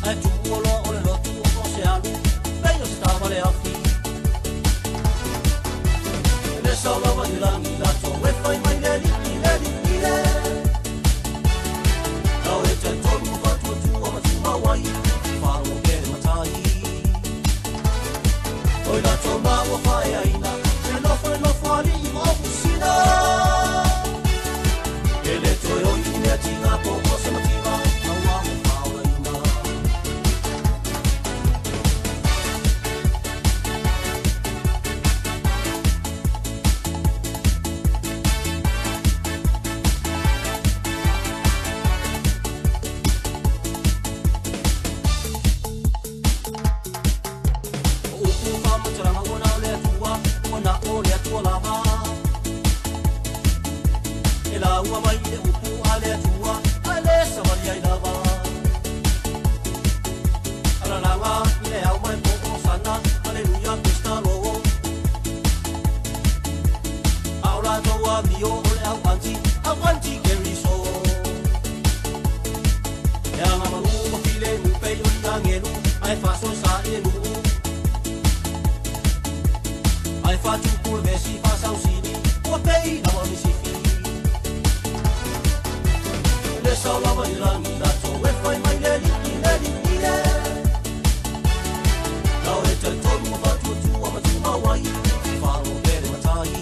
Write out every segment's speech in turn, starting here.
Ae tuua loa o le lotu o se alu pei o se taavale afi. E le sao lava i le lagi latou e fai mai le alii le alii le. Lau e talitonu ma faatuatua ma tumau ai faalogo pea le matai. O i latou ma ua faaeaina le nofo le nofo alii ma ofusina. E le toe oi i mea tiga po o se mativa aua mo faaolaina. O upu faamatalaga ua na o le Atua, ua na o le Atua lava. E lauga mai i le upu a le Atua, ae le savali ai lava. Alalaga i le ao ma le po o sana, Aleluia, Krista loo. A o latou amio o le au anti, au anti Keriso. E agamalu ma filemu pei o ni agelu, ae faasoesa i le nuu. Ae faatupu le vesi faasausili, ua pei lava o ni sifi. E le sao lava i le lagi latou e fai mai le alii le alii le. Lau e talitonu ma faatuatua ma tumau ai, faalogo pea le matai.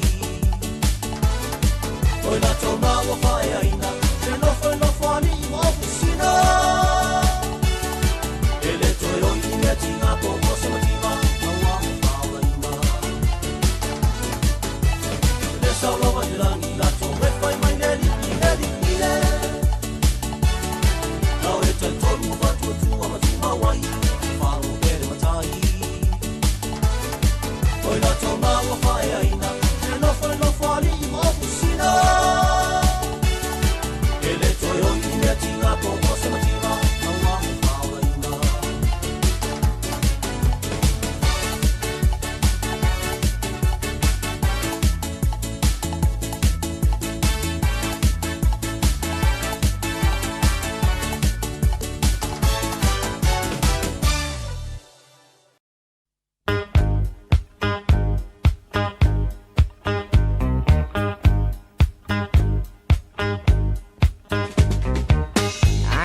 O i latou ma ua faaeaina le nofo le nofo alii ma ofusina. E le toe oi i mea tiga po o se mativa aua mo faaolaina. E le sao lava i le lagi latou e fai mai le alii le alii le. Lau e talitonu ma faatuatua ma tumau ai, faalogo pea le matai. O i latou ma ua faaeaina le nofo le nofo alii ma ofusina. E le toe oi i mea tiga po o se mativa aua mo faaolaina.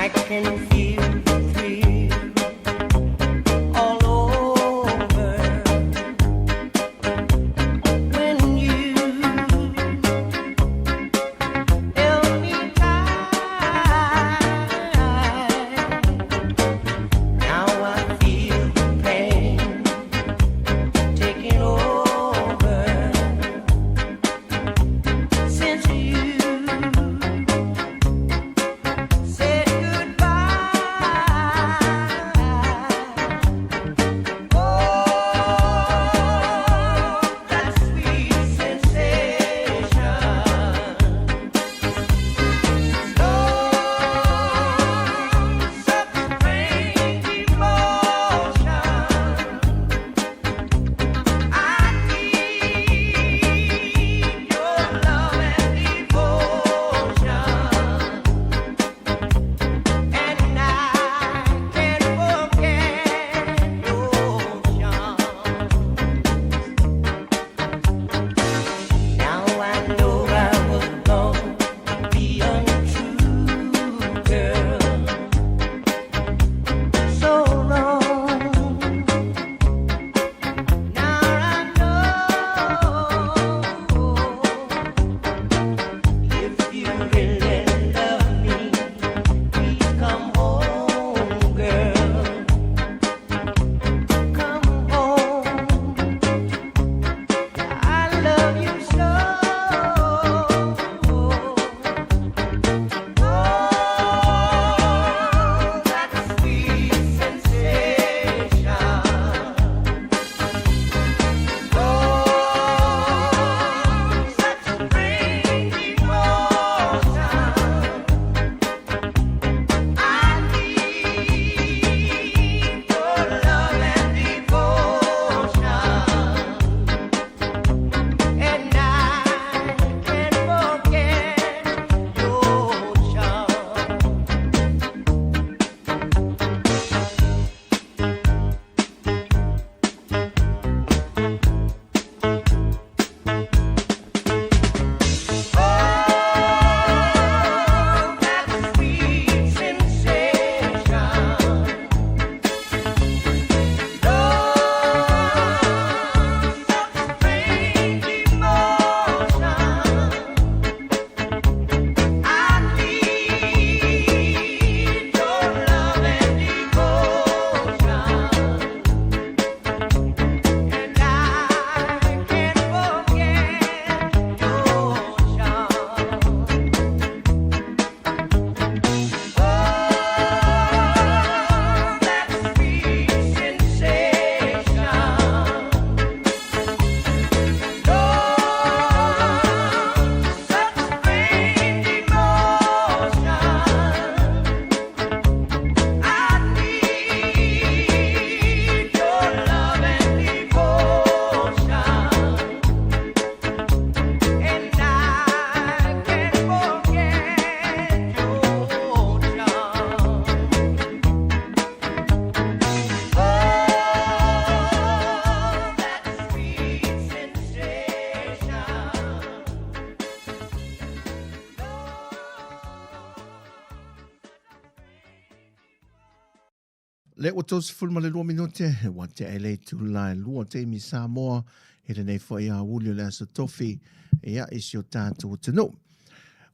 I can feel the thrill all over when you held me tight. Now I feel the pain taking over since you said goodbye. Lea ua 32 minute, ua tea i le itula e 2 taimi Samoa i lenei foi aoauli o le Aso Tofi ia i si o tatou atunuu.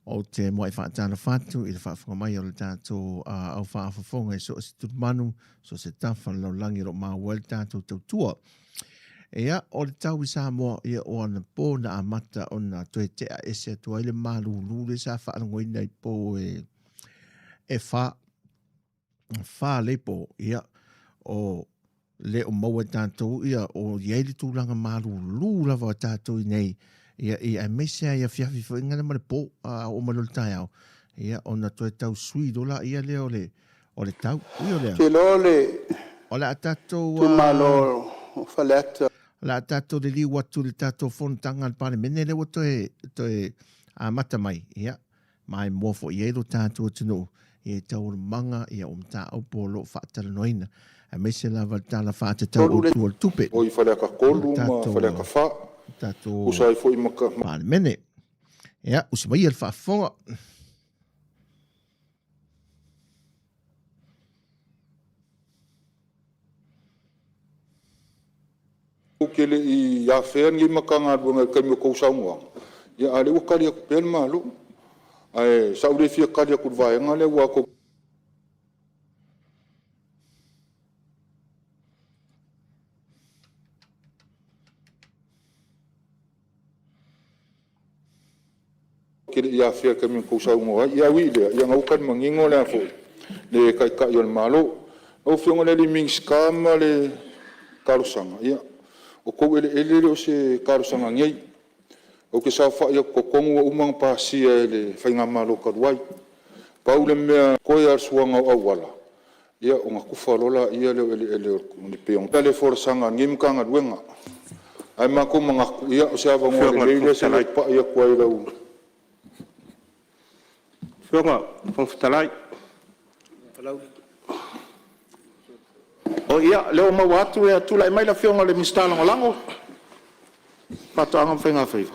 Ou te muai faatalofa atu i le faafofoga mai o le tatou au faafofoga i so o se tulimanu, so o se tafa o le lalolagi o lo o maua ai le tatou tautua. Ia, o le tau i Samoa, ia o anapo na amata ona toe tea ese atu ai le malulu lea sa faalogoina i po e fa, fa le po, ia, o le o maua e tatou, ia, o i ai le tulaga malulu lava o tatou i nei, ia, ia aemaise lava i afiafi foi ngana ma le po, a oo mai loa le taeao, ia, ona toe tau sui loa laia lea o le, o le tau. Ui o lea. Ou te iloa o le O le a tatou itumalo o Faleata. O le a tatou liliu atu i le tatou fonotaga a le Palemene lea ua toe, toe amata mai, ia, ma e moa foi i ai lo tatou atunuu i taualumaga ia o mataupu o lo o faatalanoaina, aemaise lava le Tala Faatatau Autu o le Tupe. O i Faleata 3 ma Faleata 4, tatou tusa ai foi ma Palemene. Ia, usi maia le faafofoga. Ou te le i afea lenei Matagaluega i le taimi o tou saunoaga, a o lea ua tali atu pea le Malo. Ae sa ou le fia tali atu i le vaega lea aua tou te le i afea i le taimi na outou saunoa ai. Ae ui i lea, o lena ua tali manino le Taitai o le Malo. Lau Afioga i le Minisita ma le talosaga, ia o outou eleele e le o se talosaga nei. Ou te saofai atu i totonu ua uma ona pasia e le Faigamalo talu ai. Pau le mea o totoe lava o le suaga o auala, ia ona tufa loa lea o eleele e pei ona… le folasaga a lenei Matagaluega. Ae matou te manatu, ia o se avanoa lelei lea se i ou pai atu ai i lau… Lau Afioga i le Fofoga Fetalai… Ia, o lea ua maua atu e tulai mai le Afioga i le Minisita Lagolago o Faatoaga ma Faiga Faiva.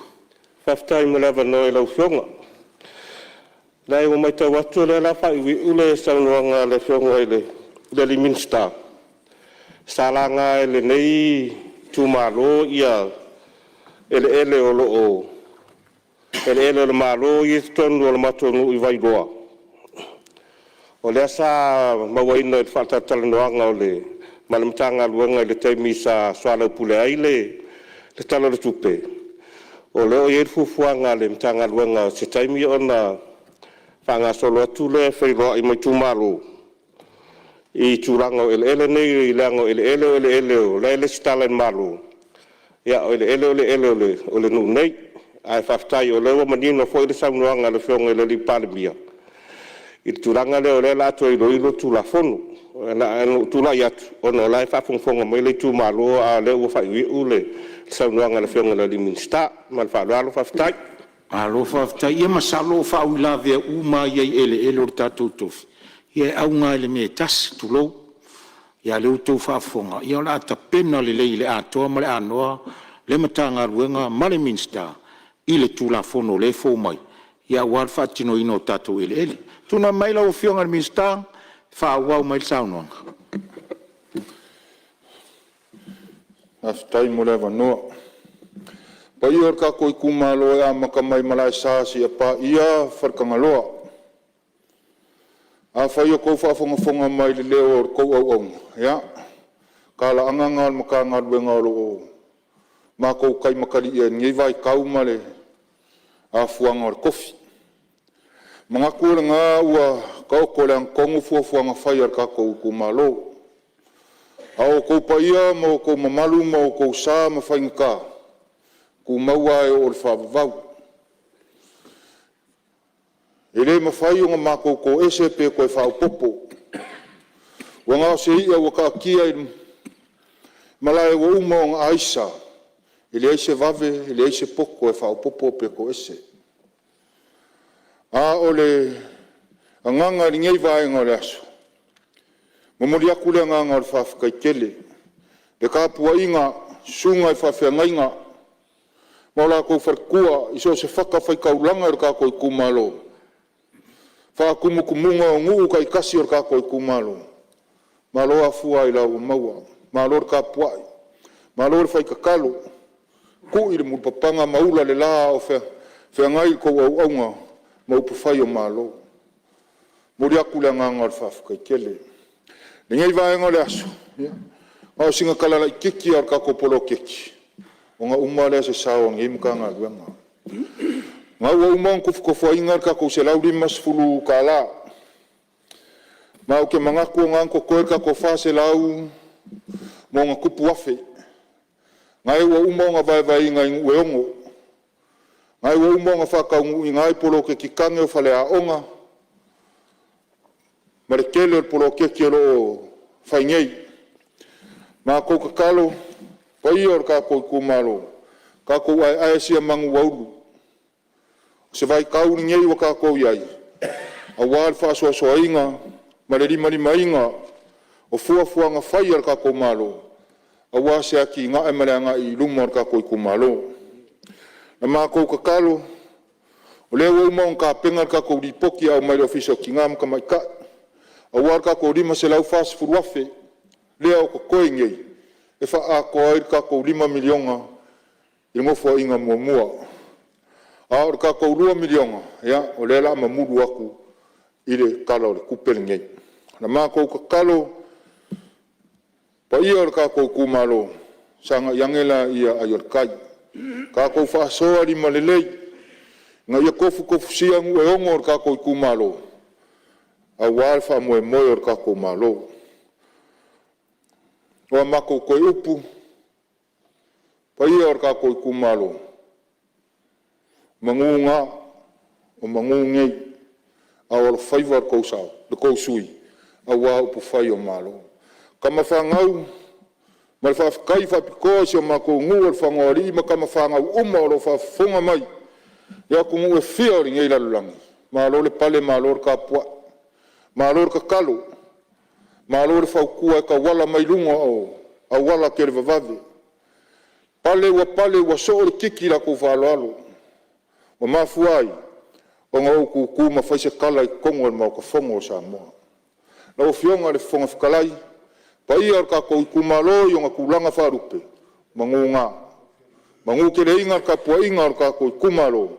Faafetai mo le avanoa i lau Afioga. Leai ua matau atu o lea o le a faaiuiu le saunoaga a le Afioga i le Minisita. Sa laga e lenei itumalo eleele o lo o eleele o le Malo ia e i totonu o le matou nuu i Vailoa. O lea sa mauaina i le faatalatalanoaga ma le Matagaluega i le taimi sa soalaupule ai le Tala o le Tupe, o lo o i ai le fuafuaga a le Matagaluega i se taimi ona faagasolo atu lea e feiloai ma itumalo i tulaga o eleele nei, leaga o eleele o eleele o la e resitala i le Malo, a o eleele o eleele o le nuu nei. Ae faafetai o lea ua manino foi le saunoaga a le Afioga i le Palemia i le tulaga lea o lea o le a toe iloilo le Tulafono. Ae na ou tulai atu ona o la e faafogafoga mai le itumalo, a o lea ua faaiuiu le saunoaga a le Afioga i le Minisita. Ma le faaaloalo faafetai. Malo faafetai. Ia masalo o faauilavea uma lava ia i eleele o le tatou tofi, ia e auga lava i le mea e tasi, tulou. A o lea ua outou faafofoga, ia o le a tapena lelei i le atoa ma le anoa le Matagaluega ma le Minisita i le Tulafono o lea e fou mai aua le faatinoina o tatou eleele. Tulai mai lau Afioga i le Minisita e faaauau mai le saunoaga. Faafetai mo le avanoa. O paia o le tatou itumalo e amata mai Malaesa seia paia Faletagaloa. Afai o outou faafogafoga mai i le leo o la outou auauna, ia, o talaaga lena o le Matagaluega o lo o matou taimataliia i lenei vaitau ma le afuaga o le tofi. E manatu o lena ua taoto i le agatonu fuafuaga fai a le tatou itumalo. A o outou paia ma outou mamalu ma outou sa ma faigata, e tumau lava e oo i le faavavau. E le mafai ona matou toese pe toe faaopoopo, ua na o se i'a ua taatia i malae ua uma ona aisa, e leai se vave leai se poto e faaopoopo pe toese. A o le agaga i lenei vaega o le aso, e momoli atu le agaga o le faafetai tele i le tapuaiga a susuga i faafeagaiga ma o latou faletua i so o se fatafaitaulaga i lo tatou itumalo, faatumutumuga o nuu taitasi o le tatou itumalo. Malo afua ailao ua maua, malo le tapuai, malo le fai tatalo, tui le mulipapaga ma ula le la a o feagai la outou auauna ma upufai o Malo. E momoli atu le agaga o le faafetai tele. I lenei vaega o le aso, ia, na o sina tala laitiiti lava o le tatou poloketi ona uma lea o se sao o lenei Matagaluega. O lena ua uma ona tofotofoina le tatou $150, ma ou te manatu o lena na totoe le tatou $400+ lena ua uma ona vaevaeina i nuu e 6, lena ua uma ona faataunuuina ai poloketi tane o faleaoga ma le tele o le poloketi o lo o fai nei. Matou tatalo, paia o le tatou itumalo, tatou aeae sia manu ua ulu. O se vaitau lenei ua tatou i ai aua le faasoasoaina ma le limalimaina o fuafuaga fai a le tatou Malo aua se atinae ma le agai i luma o le tatou itumalo. Na matou tatalo, o lea ua uma ona tapena le tatou lipoti e aumai le Ofisa o Tina ma Tamaitai aua le tatou $540,000 lea o totoe nei e faaatoa ai le tatou $5 miliona i le Nofoaiga Muamua. A o le tatou $2 miliona, ia, o lea o le a mamulu atu i le Tala o le Tupe lenei. O le matou tatalo, paia o le tatou itumalo, sagai ane laia ai o le tai, tatou faasoa limalelei ina ia tofutofusia nuu e 6 o le tatou itumalo aua le faamoemoe o le tatou Malo. O a matou toe upu, paia o le tatou itumalo, o manu na, o manu nei a o alofaiva lo outou sui usufono aua upufai o Malo. Tama fanau ma le faafetai faapitoa i si o matou nuu o Lefagaoalii ma tama fanau uma o lo o faafofoga mai i atunuu e fia o lenei lalolagi, malo le pale malo le tapuai, malo le tatalo, malo le fautua e tauala mai luga o auala televavave. Pale ua pale ua soo le titi i la outou faaaloalo ua mafua ai ona ou tutu ma fai se tala i totonu o le Maota Fono o Samoa. Lau Afioga i le Fofoga Fetalai, le paia o le tatou itumalo i ona tulaga faalupe, manu na, manuteleina le tapuaiga a lo tatou itumalo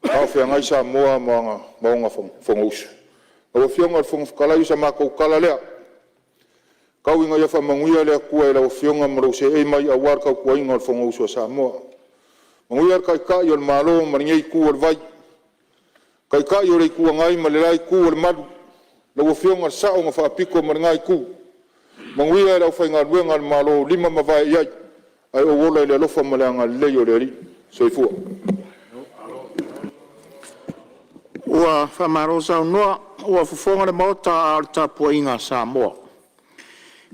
a o feagai Samoa ma ona Fonousu. Lau Afioga i le Fofoga Fetalai, o sa matou tala lea, tau ina ia faamanuia le Atua i lau Afioga ma lou seei mai aua le tautuaina o le Fonousu a Samoa. Manuia le Taitai o le Malo ma lenei Itu o le vai, Taitai o le Itu Agai ma le la Itu o le Malu, lau Afioga i le Sao na Faapito ma lena Itu, manuia le aufaigaluega a le Malo o lima ma vae i ai, ae ou ola i le alofa ma le agalelei o le Alii. Soifua. Ua faamalo saunoa, ua fofoga le Maota a o le tapuaiga a Samoa.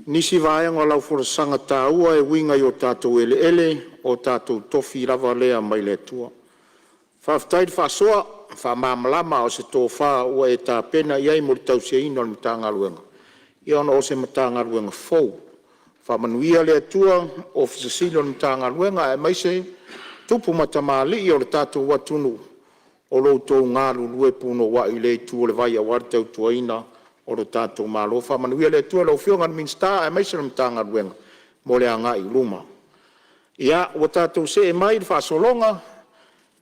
I nisi vaega o lau folasaga taua e uiga i o tatou eleele, o tatou tofi lava lea mai le Atua. Faafetai le faasoa, faamalamalama a o se tofa ua e tapena i ai mo le tausiaina o le Matagaluega, ia ona o se Matagaluega fou. Faamanuia le Atua i le Ofisa Sili o le Matagaluega aemaise tupu ma tamalii o le tatou atunuu o lo o outou galulue punouai i lea itu o le vai aua le tautuaina o le tatou Malo. Faamanuia le Atua i lau Afioga i le Minisita aemaise le Matagaluega mo le agai i luma. Ia, ua tatou see mai i le faasologa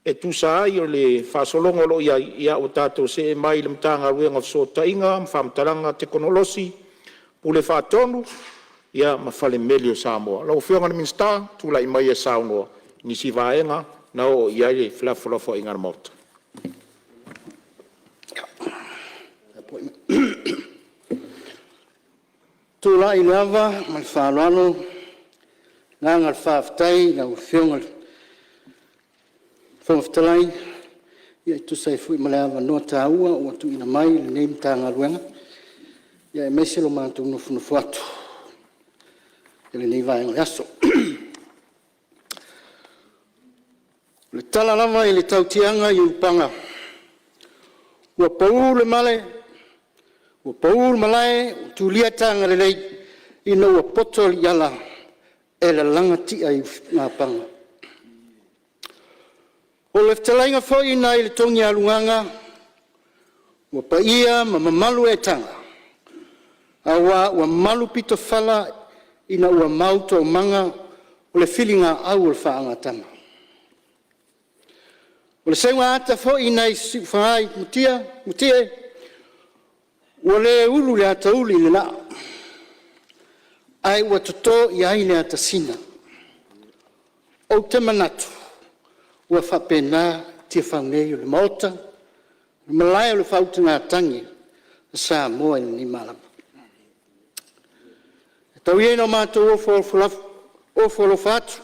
e tusa ai o le faasologa o lo o i ai, ia ua tatou see mai i le Matagaluega o Fesootaiga ma Faamatalaga Tekonolosi, Pule Faatonu ma Falemeli o Samoa. Lau Afioga i le Minisita, tulai maia e saunoa i nisi vaega na oo i ai felafolafoaiga a le Maota. Tulai le ava ma le faaaloalo le agaga o le faafetai i lau Afioga i le Fofoga Fetalai e tusa ai foi ma le avanoa taua ua tuuina mai i lenei Matagaluega, aemaise lo matou nofonofo atu i lenei vaega o le aso. O le tala lava i le tautiaga i Ulupaga, ua pau le male, ua pau le malae ua tulia tagalelei ina ua poto le iala e lalaga ti'a i usugapaga. O le fetalaiga foi nai le Togialugaga, ua paia ma mamalu eetama Aua ua malu pitofala ina ua mau toomaga o le filiga au o le faagatama. O le seuga foi nai Siufaga i Mutie ua le ulu le atauli i le laa ae ua toto i ai le atasina. Ou te manatu ua faapena Tiafau nei o le Maota, malae o le faautugatagi a Samoa i lenei malama. Tau ia ina matou ofo alofa atu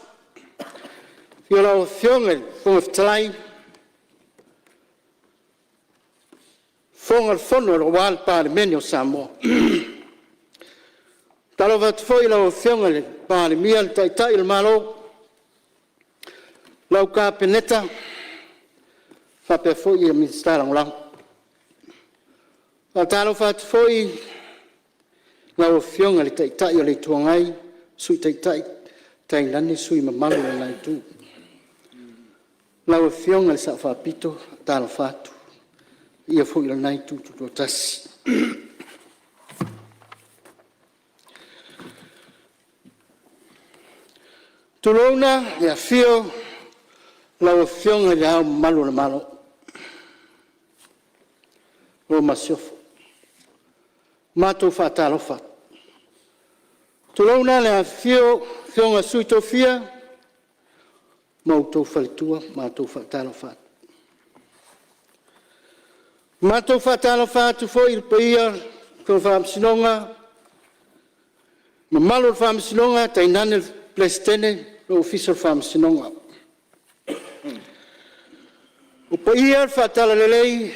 i le afio o lau Afioga i le Fofoga Fetalai, Fofoga o le Fono aua le Palemene o Samoa. E faatalofa atu foi i lau Afioga i le Palemia le Taitai o le Malo, lau Kapeneta faapea foi Minisita Lagolago. E faatalofa atu foi i lau Afioga i le Taitai o le Itu Agai, Sui Taitai tainane sui usufono mamalu o lena Itu. Lau Afioga i le Sao Faapito, e faatalofa atu, le paia foi i lena Itu Tutoatasi. Tulouna le afio o lau Afioga i Le Ao Mamalu o le Malo ma lau Masiofo. Matou te faatalofa atu. Tulouna le afifio o Afioga i Sui Tofia ma outou faletua, matou te faatalofa atu. Matou te faatalofa atu foi i le paia o le Faamasinoga, mamalu o le Faamasinoga tainane le Peresetene ma le Ofisa o Faamasinoga. O paia faale-Talalelei, o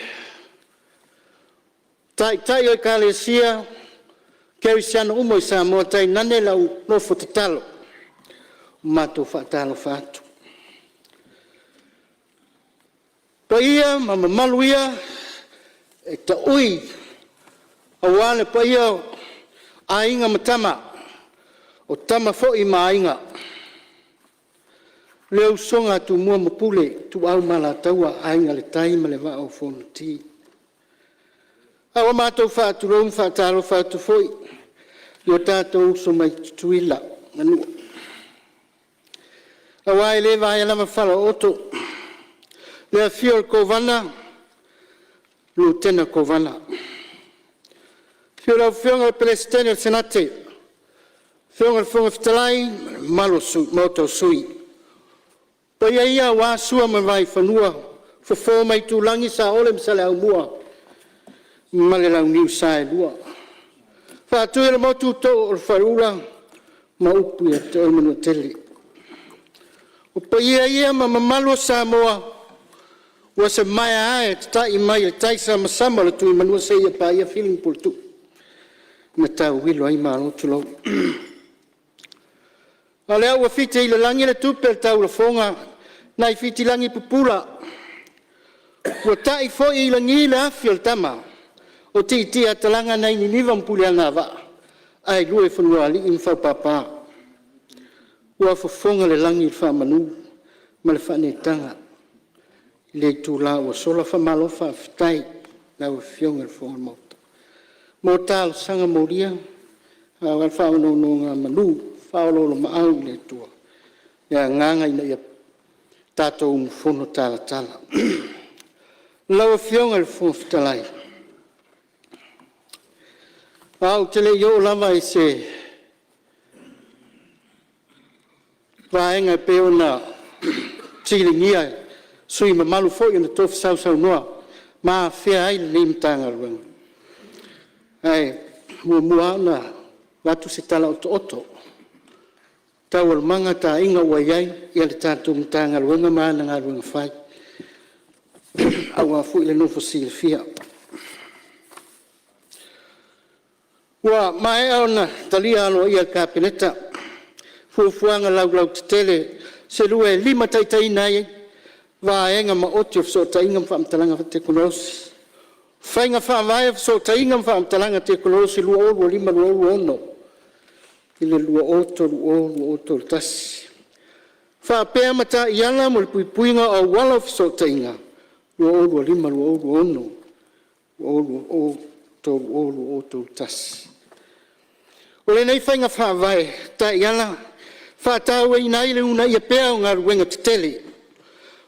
Taitai o Ekalesia ma Kerisiano uma i Samoa tainane lau nofo tatalo, matou te faatalofa atu. O paia ma mamalu ia e taui aua le paia o Aiga ma Tama, o Tama foi ma Aiga, le usoga a Tumua ma Pule, Ituau ma Alataua, Aiga i le Tai ma le Vaa o Fonoti. A ua matou faatulou ma faatalofa atu foi i o tatou uso mai Tutuila ma Manua, aua e le vaea lava falaooto i le afio o le Kovana, Lutena Kovana. Afio lau Afioga i le Peresetene o le Senate, afioga i le Fofoga Fetalai ma le mamalu o le Maota o Sui. O paia ia aua Sua ma le Vaifanua, Fofo ma Aitulagi, Saole ma Saleaaumua ma le Launiu Saelua. Faatui ole motu too o le faleula ma upu ia te oe Manuatele. O paia ia ma mamalu o Samoa ua semaea ae tatai mai le taisamasama o le Tuimanua seia paia Fili ma Puletuu na tauilo ai Malo, tulou. A lea ua fiti i le lagi le tupe a le taulafoga nai Fitilagi pupula, ua tai foi i lagi le afi a le tama o Tiitiiatalaga nai Niniva ma Puleagavaa ae lua i Lefagaoalii ma Faupapa. Ua fofoga le lagi i le faamanu ma le faaneetaga i le itula ua sola. Faamalo faafetai i lau Afioga i le Fofoga o le Maota mo talosaga molia aua le faanonogamanu faaoloolomaau i le Atua le agaga ina ia tatou umufono talatala. Lau Afioga i le Fofoga Fetalai, ae ou te le i oo lava i se vaega e pei ona fesiligia e sui usufono mamalu foi na tofi sausaunoa ma afea ai lenei Matagaluega, ae muamua lava ona avatu se tala otooto o taualumaga, taiga ua i ai le tatou Matagaluega ma ana galuega fai aua foi le nofo silafia. Ua maea ona talia aloaia e le Kapeneta fuafuaga laulautetele se lua e limataitaiina ai Vaega Maoti o Fesootaiga ma Faamatalaga Tekonolosi, Faiga Faavae o Fesootaiga ma Faamatalaga Tekonolosi 2025-2026 i le 2030-2031, faapea ma Taiala mo le Puipuiga o Auala o Fesootaiga 2025-2026, 2030-2031. O lenei faiga faavae taiala e faatauaina ai le uunaia pea o galuega tetele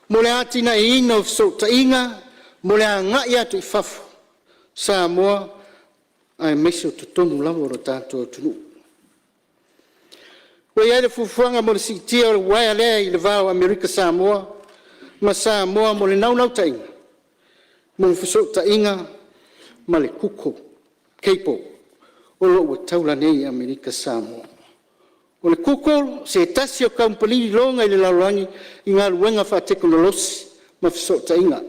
mo le atinaeina o fesootaiga mo le agai atu i fafo o Samoa aemaise o totonu lava o le tatou atunuu. Ua i ai le fuafuaga mo le siitia o le uaea lea i le va o Amerika Samoa ma Samoa mo le naunautaiga mo fesootaiga ma le Google cable o lo o ua taula nei i Amerika Samoa. O le Google o se tasi o kamupani iloga i le lalolagi i galuega faatekonolosi ma fesootaiga.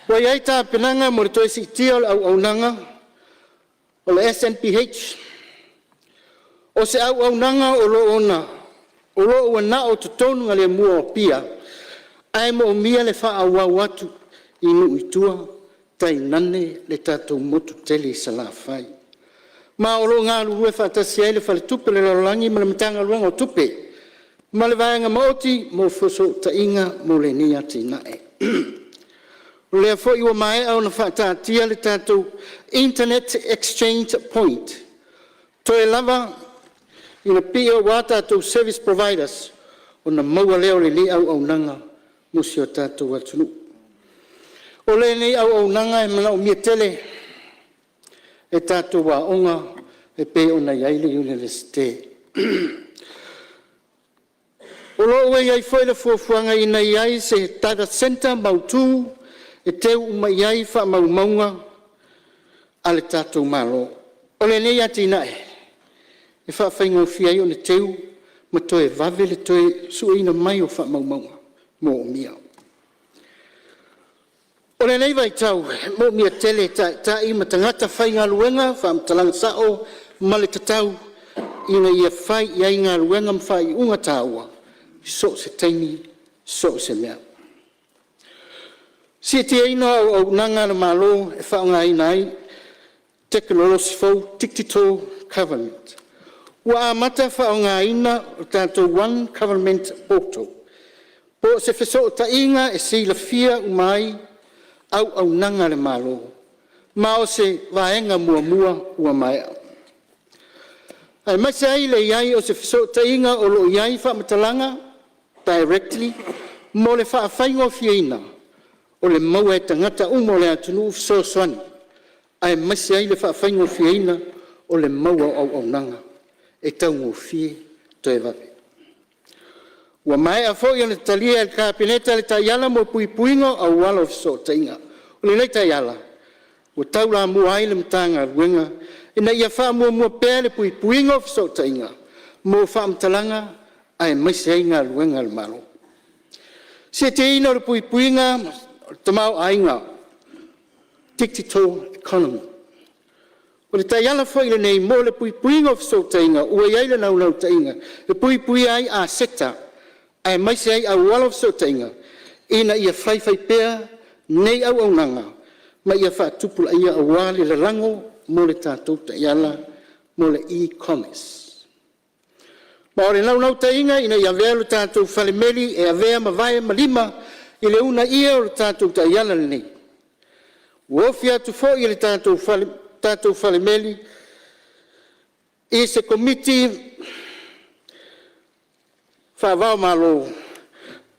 Ua i ai tapenaga mo le toe siitia o le auaunaga o le SNBH. O se auaunaga o lo o ua na o totonu galemu o Apia ae moomia le faaauau atu i nuu i tua tainane le tatou motu tele i Salafai. Ma o lo o galulue faatasi ai le Faletupe o le Lalolagi ma le Matagaluega o Tupe ma le Vaega Maoti mo fesootaiga mo lenei atinae. O lea foi ua maea ona faataatia le tatou internet exchange point toe lava ina pei a tatou service providers ona maua lea o lenei auaunaga mo si o tatou atunuu. O lenei auaunaga e manaomia tele e tatou aoga e pei ona i ai le Iunivesite. O lo o ua i ai foi le fuafuaga ina ia i ai se data centre mautu e teu uma i ai faamaumauga a le tatou Malo. O lenei atinae e faafaigofie ai ona teu ma toe vave le toe sueina mai o faamaumauga moomia. O lenei vaitau e moomia tele e Taitai ma tagata faigaluega faamatalaga sao ma le tatau ina ia fai i ai galuega ma faaiuga taua i so o se taimi so o se mea. Siitiaina o auaunaga a le Malo e faaaogaina ai Tekonolosi fou Digital Government. Ua amata faaaogaina le tatou one government portal po o se fesootaiga e silafia uma ai auaunaga a le Malo ma o se vaega muamua ua maea, aemaise ai le i ai o se fesootaiga o lo o i ai faamatalaga directly mo le faafaigofieina o le maua e tagata uma o le atunuu fesoasoani, aemaise ai le faafaigofieina o le maua o auaunaga e taugofie toe vave. Ua maea foi ona talia e le Kapeneta le Taiala mo Puipuiga o Auala o Fesootaiga. O lenei taiala ua taulamua ai le Matagaluega ina ia faamuamua pea le puipuiga o fesootaiga mo faamatalaga aemaise ai galuega a le Malo. Siitiaina o le puipuiga o le tamaoaiga Digital Economy. O le taiala foi lenei mo le puipuiga o fesootaiga ua i ai le naunautaiga e puipuia ai aseta aemaise ai auala o fesootaiga ina ia faifaipea nei auaunaga ma ia faatupulaia aua le lalago mo le tatou taiala mo le e-commerce. Ma o le naunautaiga ina ia avea lo tatou falemeli e avea ma vae ma lima i le uunaia o le tatou taiala lenei. Ua ofi atu foi le tatou Falemeli i se Komiti Faava-o-Malo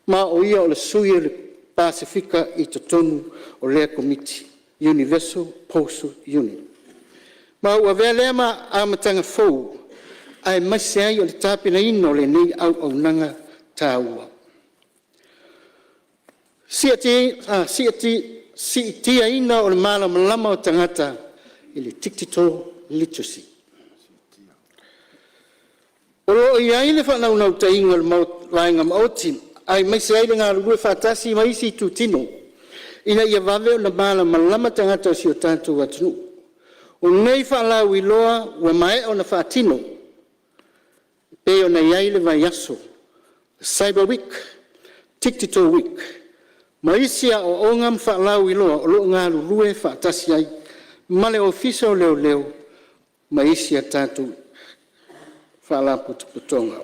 ma o ia o le sui o le Pasefika i totonu o lea Komiti, Universal Postal Union. Ma ua avea lea ma amataga fou aemaise ai o le tapenaina o lenei auaunaga taua. Siitiaina o le malamalama o tagata i le Digital Literacy. O lo o i ai le faanaunautaiga o le Vaega Maoti aemaise ai le galulue faatasi ma isi itutino ina ia vave ona malamalama tagata o si o tatou atunuu. O nei faalauiloa ua maea ona faatino e pei ona i ai le vaiaso Cyber Week, Digital Week ma isi aoaoga ma faalauiloa o lo o galulue faatasi ai ma le Ofisa o Leoleo ma isi a tatou Faalapotopotoga.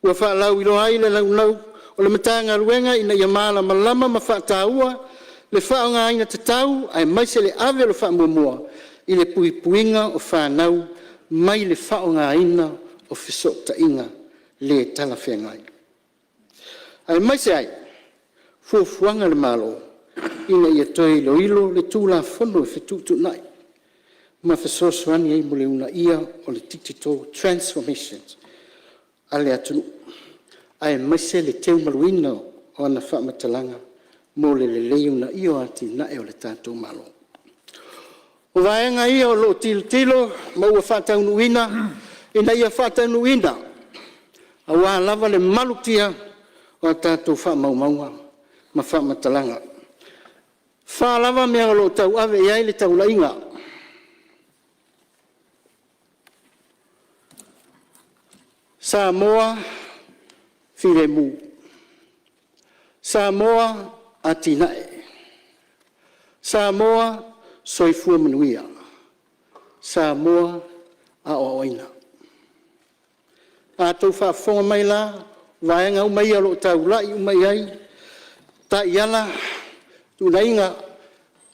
Ua faalauiloa ai le naunau o le Matagaluega ina ia malamalama ma faataua le faaaogaina tatau aemaise le ave o le faamuamua i le puipuiga o fanau mai le faaaogaina o fesootaiga le talafeagai, aemaise ai fuafuaga a le Malo ina ia toe iloilo le Tulafono e Fetuutuunai ma fesoasoani ai mo le uunaia o le Digital Transformation a le atunuu aemaise le teumaluina o ana faamatalaga mo le lelei uunaia o atinae o le tatou Malo. O vaega ia o lo o tilotilo ma ua faataunuuina ina ia faataunuuina aua lava le malutia o a tatou faamaumauga ma faamatalaga. E fa lava mea o lo o tauave i ai le taulaiga, Samoa filemu, Samoa atiae, Samoa soifua manuia, Samoa aoaoina. A outou faafofoga mai la o vaega uma ia o lo o taulai uma i ai taiala, tuleiga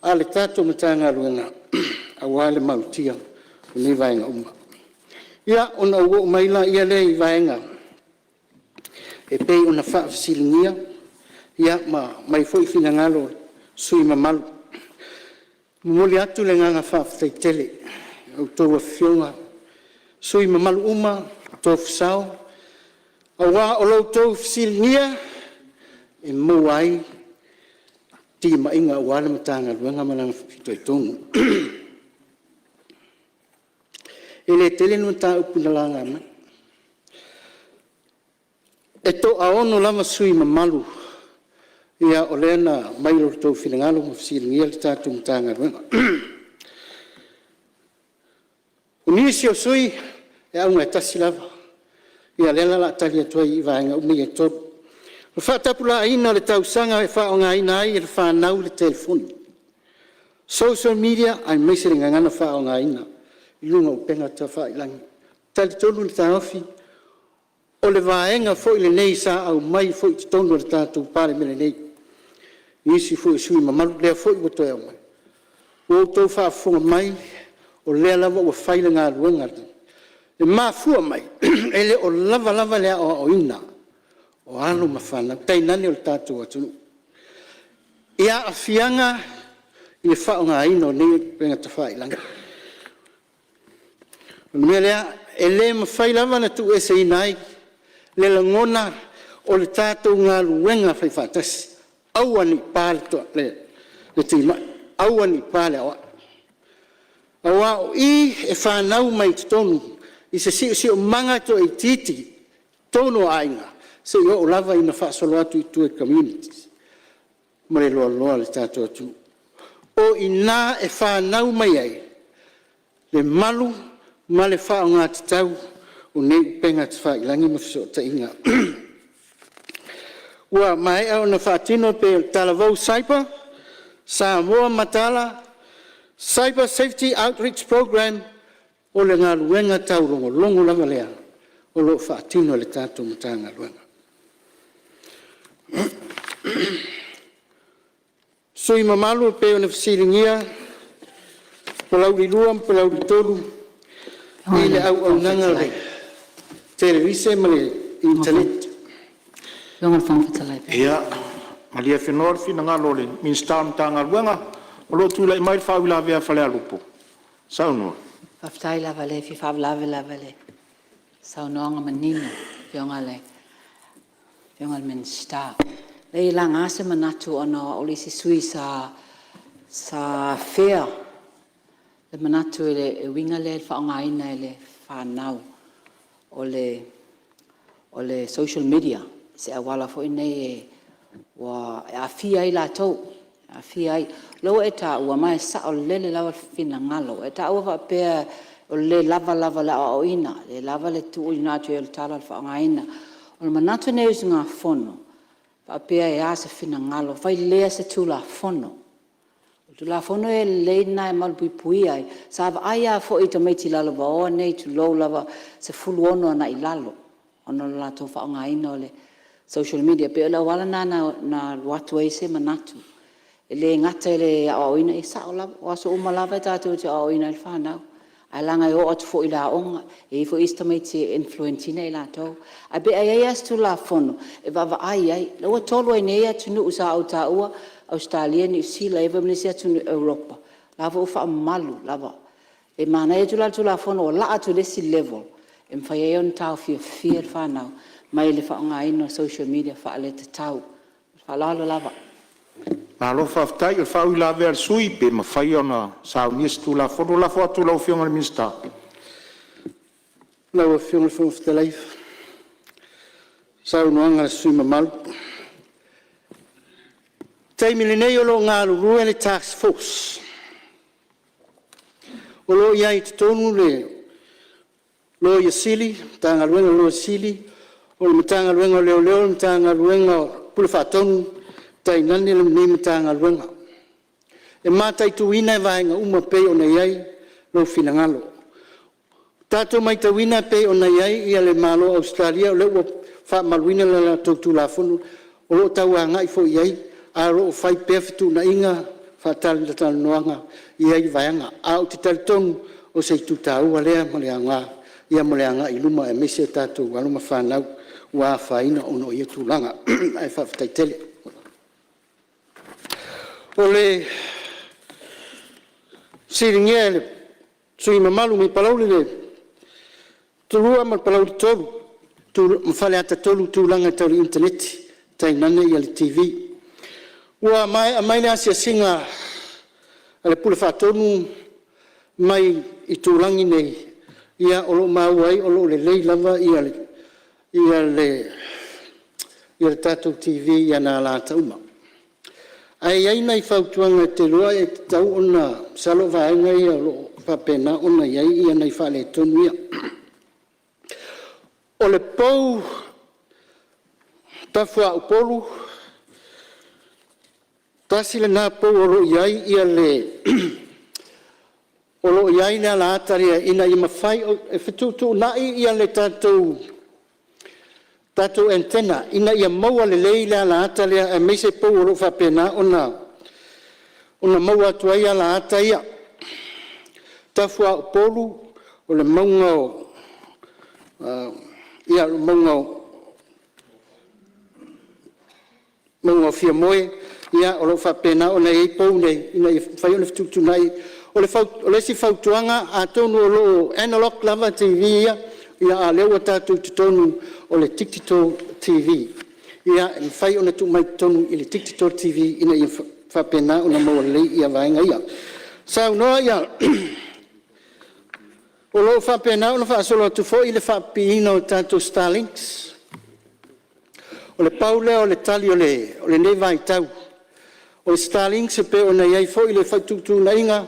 a le tatou Matagaluega aua le malutia o nei vaega uma. Ia, ona ou oo mai lea i vaega e pei ona faafesiligia ma aumai foi finagalo o sui usufono mamalu. E momoli atu le agaga faafetai tele i a outou Afioga i sui usufono mamalu uma tofi sao, aua o lo outou fesiligia e maua ai timaiga aua le Matagaluega ma lana fitoitonu. E le tele ni mataupu na laga mai, e toaono lava sui usufono mamalu o lea na aumai o outou finagalo ma fesiligia le tatou Matagaluega. O nisi o sui usufono e auga e tasi lava, ia lea la o le a tali atu ai i vaega uma ia e tolu. O le faatapulaaina o le tausaga e faaaogaina ai e le fanau le telefoni, social media aemaise le gagana faaaogaina i luga o upega tafailagi. E talitonu le taofi o le vaega foi lenei sa aumai foi i totonu o le tatou Palemene nei e nisi foi o sui usufono mamalu, lea foi ua toe aumai. Ua outou faafofoga mai o lea lava ua fai le galuega. E mafua mai e le o lava lava le aoaoina o alo ma fanau tainane o le tatou atunuu i aafiaga i le faaaogaina o nei upega tafailagi. O le mea lea, e le mafai lava ona tuueseina ai le lagona o le tatou galuega faifaatasi, aua ne i pa le timai, aua ne i pa le auai, aua o i e fanau mai totonu i se siosiomaga toaitiiti i totonu o aiga seia oo lava ina faasolo atu i tua i communities ma le loaloa o le tatou atunuu. O i ina e fanau mai ai le malu ma le faaaoga tatau o nei upega tafailagi ma fesootaiga. Ua maea ona faatino pei o le Talavou Cyber, Samoa Mataala, Cyber Safety Outreach Program, o le galuega taulogologo lava lea o lo o faatino e le tatou Matagaluega. Sui usufono mamalu e pei ona fesiligia Palauli 2 ma Palauli 3 i le auaunaga a le Televise ma le Initaneti. Ia, malie afenoa le finagalo o le Minisita o le Matagaluega o lo o tulai mai le faauilavea a Falealupo. Saunoa. Faafetai lava, e le fia faalavelave lava i le saunoaga manino a le Afioga i le Minisita. Leai e laga se manatu ona o au le isi sui usufono sa afea le manatu e uiga lea i le faaaogaina e le fanau o le social media i se auala foi lenei e aafia ai latou, e aafia ai. O lea ua e taua, ma e saolele lava le finagalo, ua e taua faapea o le le lava lava o le aoaoina, le lava le tuuina atu i ai o le tala o le faaaogaina. O le manatu lenei o le usugafono, faapea e a se finagalo, fai lea se Tulafono. O le Tulafono e lelei lena e malupuipuia ai. Sa vaai lava foi i tamaiti lalovaoa nei tulou lava, 16 agai i lalo ona o le latou faaaogaina o le social media. E pei o le auala lena na alu atu ai se manatu. E le gata i le aoaoina, e sao lava, o aso uma lava tatou te aoaoina ai le fanau, ae leaga e oo atu foi i le aoga, e i ai foi isi tamaiti e influence ina i latou. Ae pe a i ai lava se Tulafono e vaavaai i ai, o lea ua tolu ai nei atunuu sa ou taua, Ausetalia, Niu Sila e i ai foi ma le isi atunuu i Europa, o la foi ua faamamalu lava. E manaia atu la le Tulafono ua laa atu i le isi level e mafai ai ona taofiofia le fanau mai le faaaogaina o social media faaletatau. Ma le faaaloalo lava. Malo faafetai. O le faauilavea a le sui usufono, pe mafai ona saunia se Tulafono. Lafo atu i lau Afioga i le Minisita. Lau Afioga i le Fofoga Fetalai, saunoaga a le sui usufono mamalu. O le taimi lenei o lo o galulue le task force, o lo o i ai i totonu le Loia Sili, Matagaluega a le Loia Sili, o le Matagaluega o Leoleo, Matagaluega o Pule Faatonu tainane lenei Matagaluega. E mataituina vaega uma e pei ona i ai lou finagalo. Ua tatou matauina e pei ona i ai le Malo o Ausetalia o lea ua faamauina le latou Tulafono o lo o tau agai foi i ai ae o lo o fai pea fetuunaiga, faatalatalanoaga i ia vaega. Ae ou te talitonu o se itu taua lea ma le aoga mo le agai i luma aemaise o tatou alo ma fanau ua afaina ona o ia tulaga. Ae faafetai tele. O le fesiligia e le sui usufono mamalu mai Palauli 2 ma Palauli 3 ma Faleata 3 i tulaga tau le initaneti tainane le TV. Ua maea mai le asiasiga a le Pule Faatonu mai itulagi nei, o lo o maua ai o lo o lelei lava le tatou TV i ona alaata uma. Ae i ai nai fautuaga ou te iloa e tatau ona… Masalo o vaega ia o lo o faapena ona i ai nai faaletonu ia. O le pou Tafaupolu, tasi lena pou o lo o i ai le alaata lea ina ia mafai… E fetuutuunai le tatou antenna ina ia maua lelei le alaata lea aemaise pou o lo o faapena ona maua atu ai alaata ia. Tafaupolu o le mauga o Fiamoe o lo o faapena ona i ai pou nei ina ia mafai ona fetuutuunai. O le isi fautuaga atonu o lo o analog lava TV ia, a o lea ua tatou i totonu o le Digital TV. E mafai ona tuu mai totonu i le Digital TV ina ia faapena ona maua lelei vaega ia. Saunoa O lo o faapena ona faasolo atu foi le faapipiina o tatou starlinks. O le pau lea o le tali o lenei vaitau. O le starlink e pei ona i ai foi le fetuutuunaiga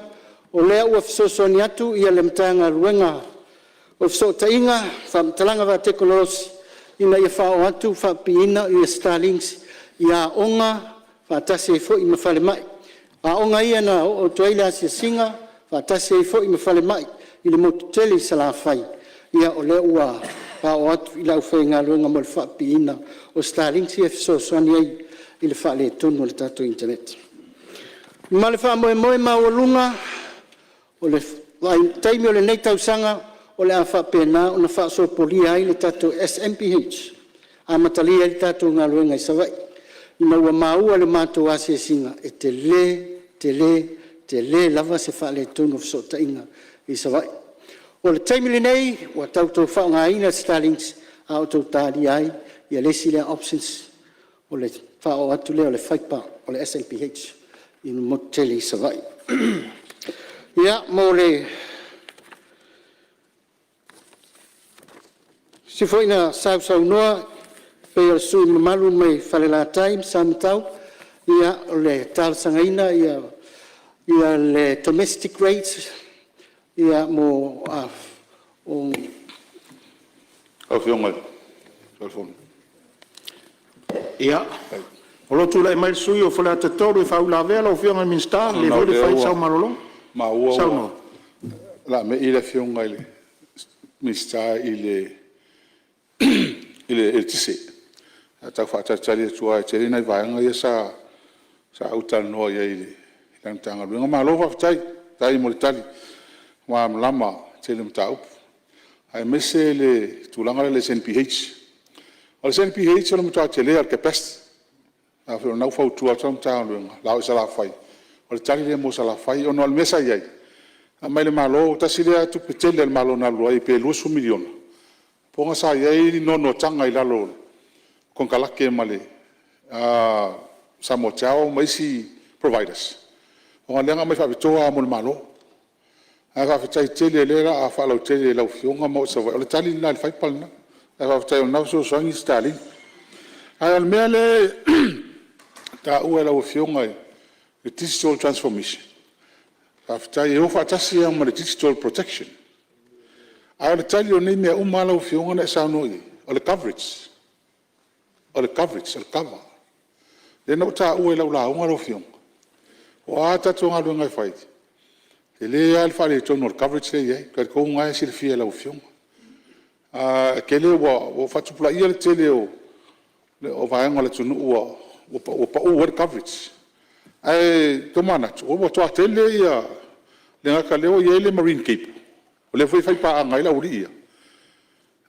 o lea ua fesoasoani atu le Matagaluega o Fesootaiga, Faamatalaga Faatekonolosi ina ia faaoo atu faapipiina starlinks i aoga faatasi ai foi ma falemai. O aoga ia na oo atu ai le asiasiga faatasi ai foi ma falemai i le motu tele i Salafai. O lea ua faaoo atu i le aufaigaluega mo le faapipiina o starlinks ia e fesoasoani ai i le faaletonu o le tatou internet. Ma le faamoemoe maualuga o le vaitaimi o lenei tausaga o le a faapena ona faasopolia ai le tatou SNBH amatalia ai le tatou galuega i Savaii ina ua maua i le matou asiasiga e tele, tele, tele lava se faaletonu o fesootaiga i Savaii. O le taimi lenei ua tatou faaaogaina le starlink a o toe talia ai le isi lea options o le faaoo atu lea o le fiber o le SNBH i le motu tele i Savaii. Mo nisi foi na sausaunoa e pei o le sui usufono mamalu mai Falelatai ma Samatau, o le talosagaina ia le domestic rates mo… Ia, o lo o tulai mai le sui usufono mo Faleata 3 e faauilavea lau Afioga i le Minisita, o le mea foi lea e fai sau malologa. Ona o lea ua maua o le a me'i le Afioga i le Minisita i le eletise. Ae tau faatalitali atu lava e tele nai vaega ia sa Sa ou talanoa i ai i lana Matagaluega. Malo faafetai, faafetai mo le tali malamalama i le tele o mataupu, aemaise le tulaga lea i le SNBH. O le SNBH o le matua tele lava o le capacity. Afai o lena ua fautua atu lau Matagaluega o le a oo i Salafai, o le tali lea mo Salafai. Ona o le mea sa i ai, na aumai e le Malo, tasi lea tupe tele a le Malo na alu ai pe $20 miliona, ona sa i ai ni noanoataga i lalo o konekarate ma le SamoaTel ma isi providers, ona o lea na aumai faapitoa lava mo le Malo. Ae faafetai tele o lea o le a faalautele e lau Afioga ma oo i Savaii. O le tali lena i le fiber lena, ae faafetai o lena ua fesoasoani Starlink. A o le mea lea e taua e lau Afioga i le digital transformation, faafetai e o faatasi lava ma le digital protection. A o le tali o nei mea uma lau Afioga na e saunoa i ai, o le coverage, o le coverage, o le kava. Lea na ou taua i lau lauga lau Afioga, o a tatou galuega e fai, e tele lava le faaletonu o le coverage lea e i ai. Ou te talitonu o lena e silafia e lau Afioga. E tele ua faatupulaia le tele o vaega o le atunuu ua pau ai le coverage. Ae tomanatu, ua matua tele ia… e le gata o lea ua i ai le marine cable, o lea foi e faipaaga ai le aualii ia,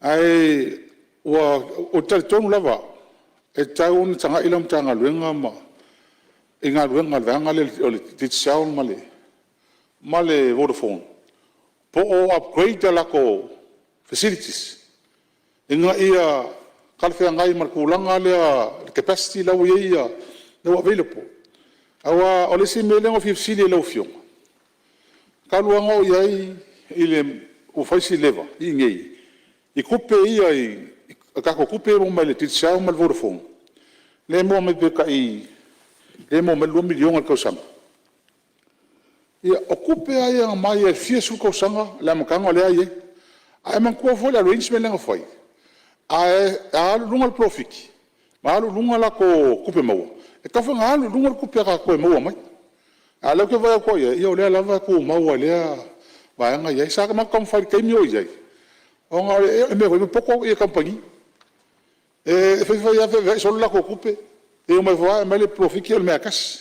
ae ou te talitonu lava au, e tatau ona tagai lau Matagaluega i galuega a le vaega lea o le Digicel ma le Vodafone, po o upgrade a latou facilities ina ia talafeagai ma le tulaga lea i le capacity la ua i ai la ua available. Aua o le isi mea lea na ou fia fesili ai i lau Afioga, talu lava ona ou i ai ua fai si leva i inei i tupe ia i tatou tupe ia e maua mai le Digicel ma le Vodafone, lea e maua mai pe tai $2 miliona i le tausaga. Ia, o tupe lava ia na aumai lava i le fia sefulu tausaga i le amataga o lea e i ai. Ae manatua foi le arrangement lea na fai, a alu i luga le polofiti ma alu i luga latou tupe maua, e tatau foi ona alu i luga le tupe a tatou e maua mai. A o lea ou te vaai atu i ai, o lea lava e tumau lava i lea vaega e i ai. Sa matou taumafai i le taimi a o i ai, ona o le mea foi lea e popoto kamupani. E fai fai lava feaveai solo latou tupe, e omai foi lava aumai le polofiti o le mea lava e tasi.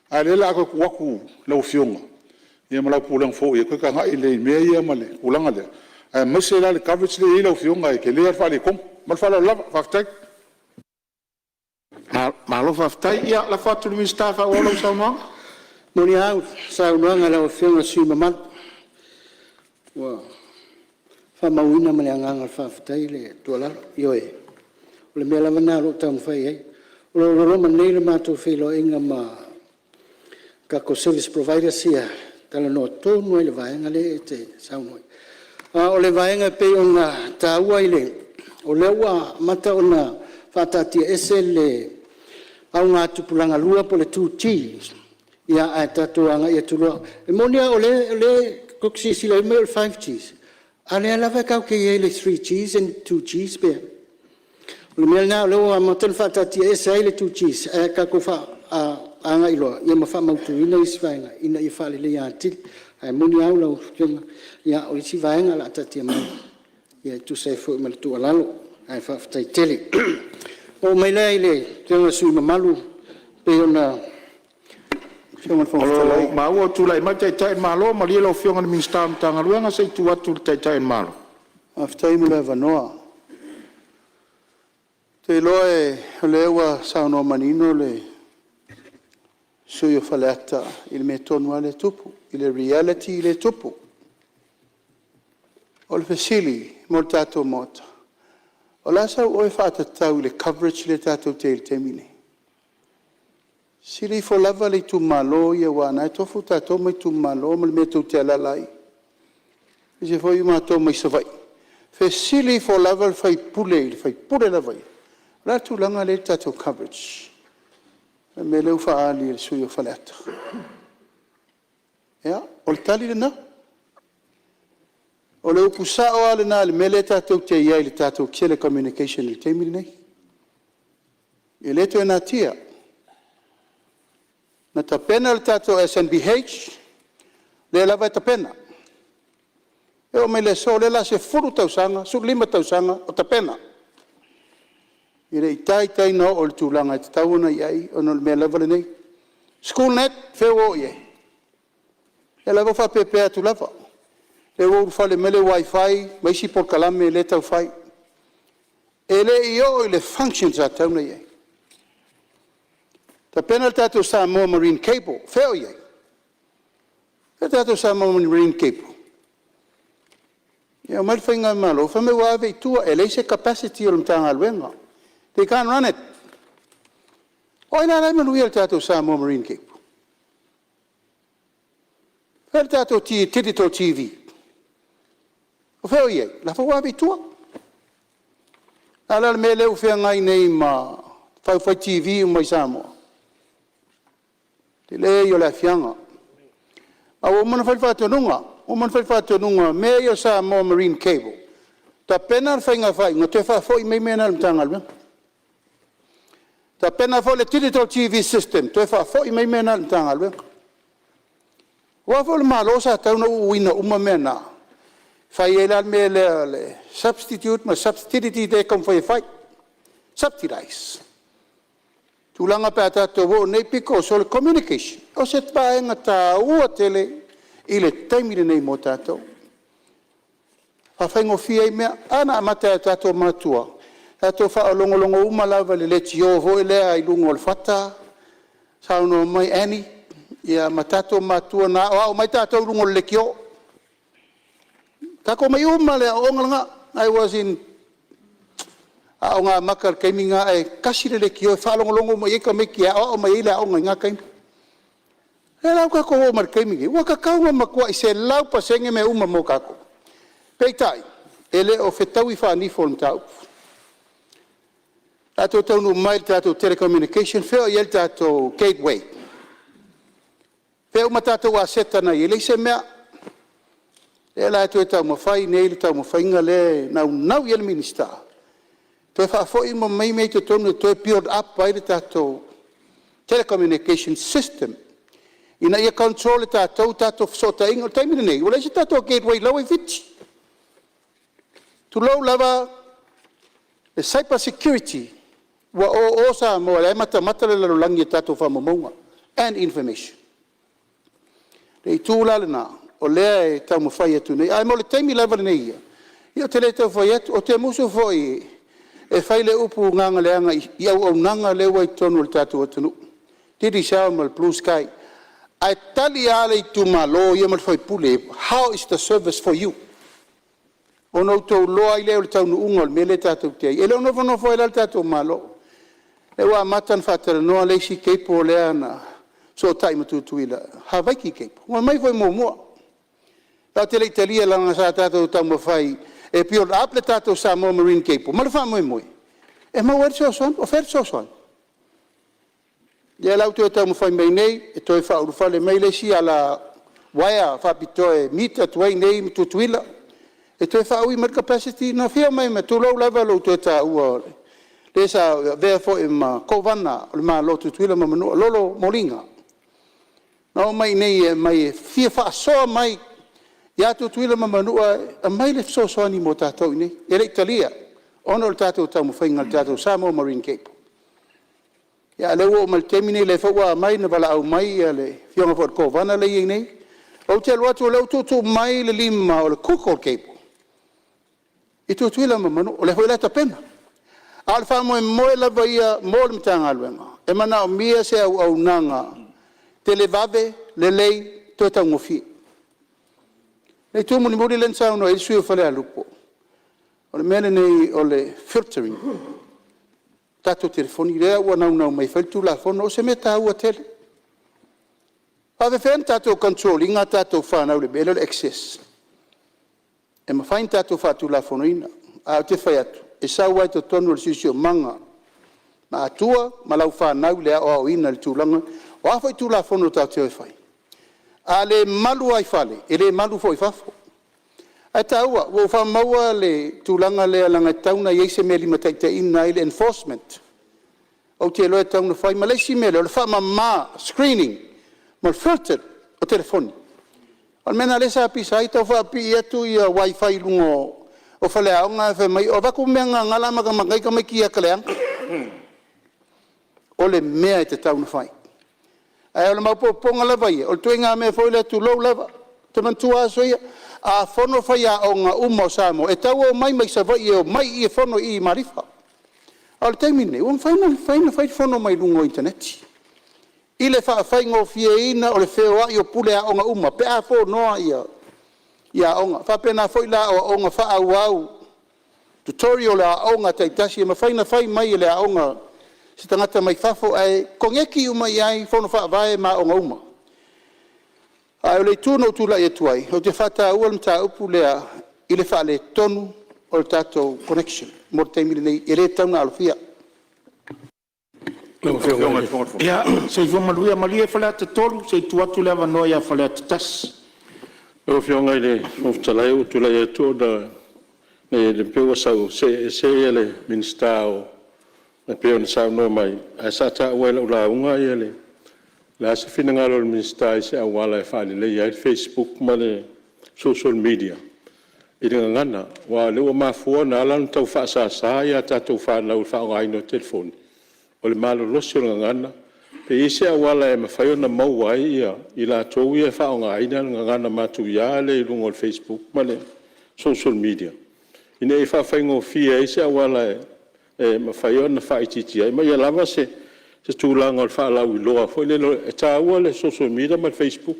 A o lea o le a toe tuu atu i lau Afioga ma lau Pulega fou e toe tagai lelei i mea ia ma le tulaga lea, aemaise la le coverage lea e i ai lau Afioga, e tele lava le faaletonu. Ma le faaaloalo lava. Faafetai. Malo faafetai. Ia lafo atu i le Minisita e faaauau lau saunoaga. E moni lava le saunoaga a lau Afioga i le sui usufono mamalu, ua faamauina ma le agaga faafetai le tuualalo. Ioe, o le mea lava lena o lo o taumafai i ai. O lo o loloma nei le matou feiloaiga ma tatou service providers ia e talanoa tonu lava i le vaega lea e te saunoa i ai. A o le vaega e pei ona taua o lea ua amata ona faataatiaese le augatupulaga lua po o le 2G ae tatou agai atu loa. E moni lava o lea tou te silasila mai o le 5G, a o lea lava tatou te i ai i le 3G and 2G. O le mea lena o lea ua amata ona faataatiaese ai le 2G ae tatou agai loa ma faamautuina isi vaega ina ia faaleleia atili. Ae moni lava lau Afioga, o isi vaega o le a taatia mai e tusa ai foi ma le tuualalo, ae faafetai tele. Ona oo mai lea i le Afioga i le sui usufono mamalu pei ona… O lo o maua ua tulai mai le Taitai o le Malo. Malie lau Afioga i le Minisita o le Matagaluega se i tuu atu i le Taitai o le Malo. Faafetai mo le avanoa. Ou te iloa o lea ua saunoa manino le sui usufono o Faleata i le mea tonu lava lea e tupu, i le reality lea e tupu. O le fesili mo le tatou Maota, o le a sau oe faatatau i le coverage lea tatou te i ai i le taimi lenei? Fesili ifo lava le itumalo ia aua o lena e tofu tatou ma itumalo ma le mea tou te alaala ai, aemaise foi matou mai Savaii. Fesili ifo lava le sui usufono i le sui usufono lava ia, o le a le tulaga lea e i ai le tatou coverage? O le mea lea ua faaali e le sui usufono o Faleata. Ia, o le tali lena. O le upu sao lava lena i le mea lea tatou te i ai i le tatou telecommunication i le taimi lenei. E le toe natia. Na tapena le tatou SNBH, lea lava e tapena, e oo mai le aso o lea o le a 10 tausaga, 15 tausaga o tapena. E le i taitai ona oo i le tulaga e tatau ona i ai ona o le mea lava lenei. SchoolNet, o fea ua oo i ai? Ia o la e ua faapeapea atu lava, o lea ua ulufale mai le WiFi ma isi polokalame lea e tau fai. E le i oo i le function sa tatau ona i ai. Tapena le tatou Samoa Marine Cable. O fea o i ai? O fea le tatou Samoa Marine Cable? E omai le faigamalo fai mai ua ave i tua e leai se capacity o le Matagaluega, they can't run it. O ai la la e manuia i le tatou Samoa Marine Cable? O fea le tatou Digital TV? O fea o i ai? O la e foi ua ave i tua. O le a la le mea lea ua feagai nei ma taufai TV uma i Samoa? O le tele ia o le aafiaga. Ae ua uma ona fai le faatonuga, ua uma ona fai le faatonuga o mea ia o Samoa Marine Cable, tapena le faiga faaiuga toe faafoi mai mea na i le Matagaluega. Tapena foi le Digital TV System, toe faafoi mai mea na i le Matagaluega. Aua foi o le Malo sa tatau ona uuina uma mea na, fai ai la le mea lea o le substitute ma le substitute lea e taumafai e fai, subsidize. O tulaga pe a tatou oo i nei pito, so o le communication, o se vaega taua tele i le taimi lenei mo tatou, e faafaigofie ai mea. A na amata e o tatou matua, tatou faalogologo uma lava i le leitio foi lea i luga o le fata, saunoa mai Annie ma tatou matua na aoao mai tatou i luga o le leitio. Tatou omai uma lava i le aoaoga lena. I was in Aoga Amata i le taimi lena ae tasi le leitio e faalogologo uma i ai tamaiti e aoao mai ai le aoga i na taimi. O lea la ua tatou oo mai i le taimi lenei, ua tatau ona matuai 100% mea uma mo tatou, peitai, e le o fetaui faanifo o le mataupu. Tatou taunuu mai i le tatou telecommunication, o fea o i ai le tatou gateway? O fea uma tatou aseta na e i ai? E leai se mea. O lea la e toe taumafai nei le taumafaiga lea e naunau i ai le Minisita e toe faafoi uma mai mea i totonu e toe build up ai le tatou telecommunication system ina ia control e tatou tatou fesootaiga. O le taimi lenei, ua leai se tatou gateway o la e ua i Fiti. Tulou lava le cyber security, ua o o Samoa o la e matamata le lalolagi i tatou faamaumauga and information. O le itu la lena o lea e taumafai atu nei, ae mo le taimi lava lenei ia, ia ou te le tau fai atu, ou te musu foi e fai le upu gagaleaga i auaunaga lea ua i totonu o le tatou atunuu, Digicel ma le Blue Sky, ae tali lava le itumalo ia ma le sui usufono, how is the service for you? Ona outou iloa ai lea o le taunuuga o le mea lea tatou te i ai. E le o nofonofo ai la le tatou Malo, o lea ua amata ona faatalanoa le isi cable lea na fesootai ma Tutuila, Havaiki Cable, na aumai foi muamua. Tatou te le i talia leaga sa tatou taumafai e build up le tatou Samoa Marine Cable ma le faamoemoe e maua ai le fesoasoani. O fea le fesoasoani? Lea la ua toe taumafai mai nei e toe faaulufale mai le isi uaea faapitoa e meet atu ai i inei ma Tutuila e toe faaui mai le capacity. Na afio mai ma, tulou lava lou toe taua o le sa avea foi ma Kovana o le Malo o Tutuila ma Manua, Lolo Moliga, na omai i inei e aumai e fia faasoa mai ia Tutuila ma Manua e aumai le fesoasoani mo tatou i inei. E le i talia ona o le tatou taumafaiga i le tatou Samoa Marine Cable. A o lea ua oo mai i le taimi lenei o lea foi ua aumai na valaau mai le afioga foi i le Kovana lea e i ai nei. Ou te alu atu o lea ua tuutuu mai le lima o le Google cable i Tutuila ma Manua, o lea foi la e tapena. A o le faamoemoe lava ia mo le Matagaluega, e manaomia se auaunaga televave, lelei, toe taugofie. O le itu mulimuli lea na saunoa i ai le sui usufono mo Falealupo, o le mea lenei o le filtering o tatou telefoni, lea ua naunau mai e fai le Tulafono. O se mea taua tele. E faapefea ona tatou control ina a tatou fanau i le mea lea o le access? E mafai ona tatou faatulafonoina. Ae ou te fai atu, e sau lava i totonu o le siosiomaga matua ma lau fanau i le aoaoina i le tulaga. O a foi Tulafono tatou te o e fai, a le malu lava i fale, e le malu foi i fafo. Ae taua, ua ou faamauina le tulaga lea leaga e tatau ona i ai se mea e limataitaiina ai le enforcement. Ou te iloa e tatau ona fai. Ma le isi mea lea, o le faamama, screening ma le filtered o telefoni. O le mea lena o lea sa pisa ai tau faapipii atu wifi i luga o faleaoga ae fai mai e avatu mea gagala matamata ai tamaiti i ata leaga. O le mea e tatau ona fai. Ae o le maopoopoga lava ia, o le ituaiga mea foi lea tulou lava, ou te manatua aso ia, a fono faiaoga uma o Samoa, e tau omai mai Savaii e omai i i e fono i Malifa. A o le taimi lenei, ua mafai ona fai le fono mai luga o le initaneti i le faafaigofieina o le feoai o pule aoga uma pe a fonoa aoga. E faapena foi la i aoaoga faaauau, tutorial a aoga taitasi, e mafai ona fai mai e le aoga i se tagata mai fafo ae koneti uma i ai fono faavae ma aoga uma. Ae o le itu na ou tulai atu ai, ou te faataua le mataupu lea i le faaletonu o le tatou connection mo le taimi lenei, e le tau ina alofia. Ia, soifua manuia. Malie Faleata 3, se i tuu atu le avanoa ia Faleata 1. Lau Afioga i le Fofoga Fetalai ua ou tulai atu ona e pei ua see ese le Minisita e pei ona saunoa mai, ae sa taua i lau lauga o le a se finagalo o le Minisita i se auala e faaleleia ai le facebook ma le social media i le gagana. Aua o lea ua mafua ona ala ona tau faasasa a tatou fanau i le faaaogaina o telefoni, o le malolosi o le gagana. Pe i ai se auala e mafai ona maua ai i latou ia e faaaogaina le gagana matuia lea i luga o le facebook ma le social media, ina ia faafaigofie ai se auala e mafai ona faaitiitia ai, ma ia lava se tulaga o le faalauiloa foi lele. E taua le social media ma le facebook,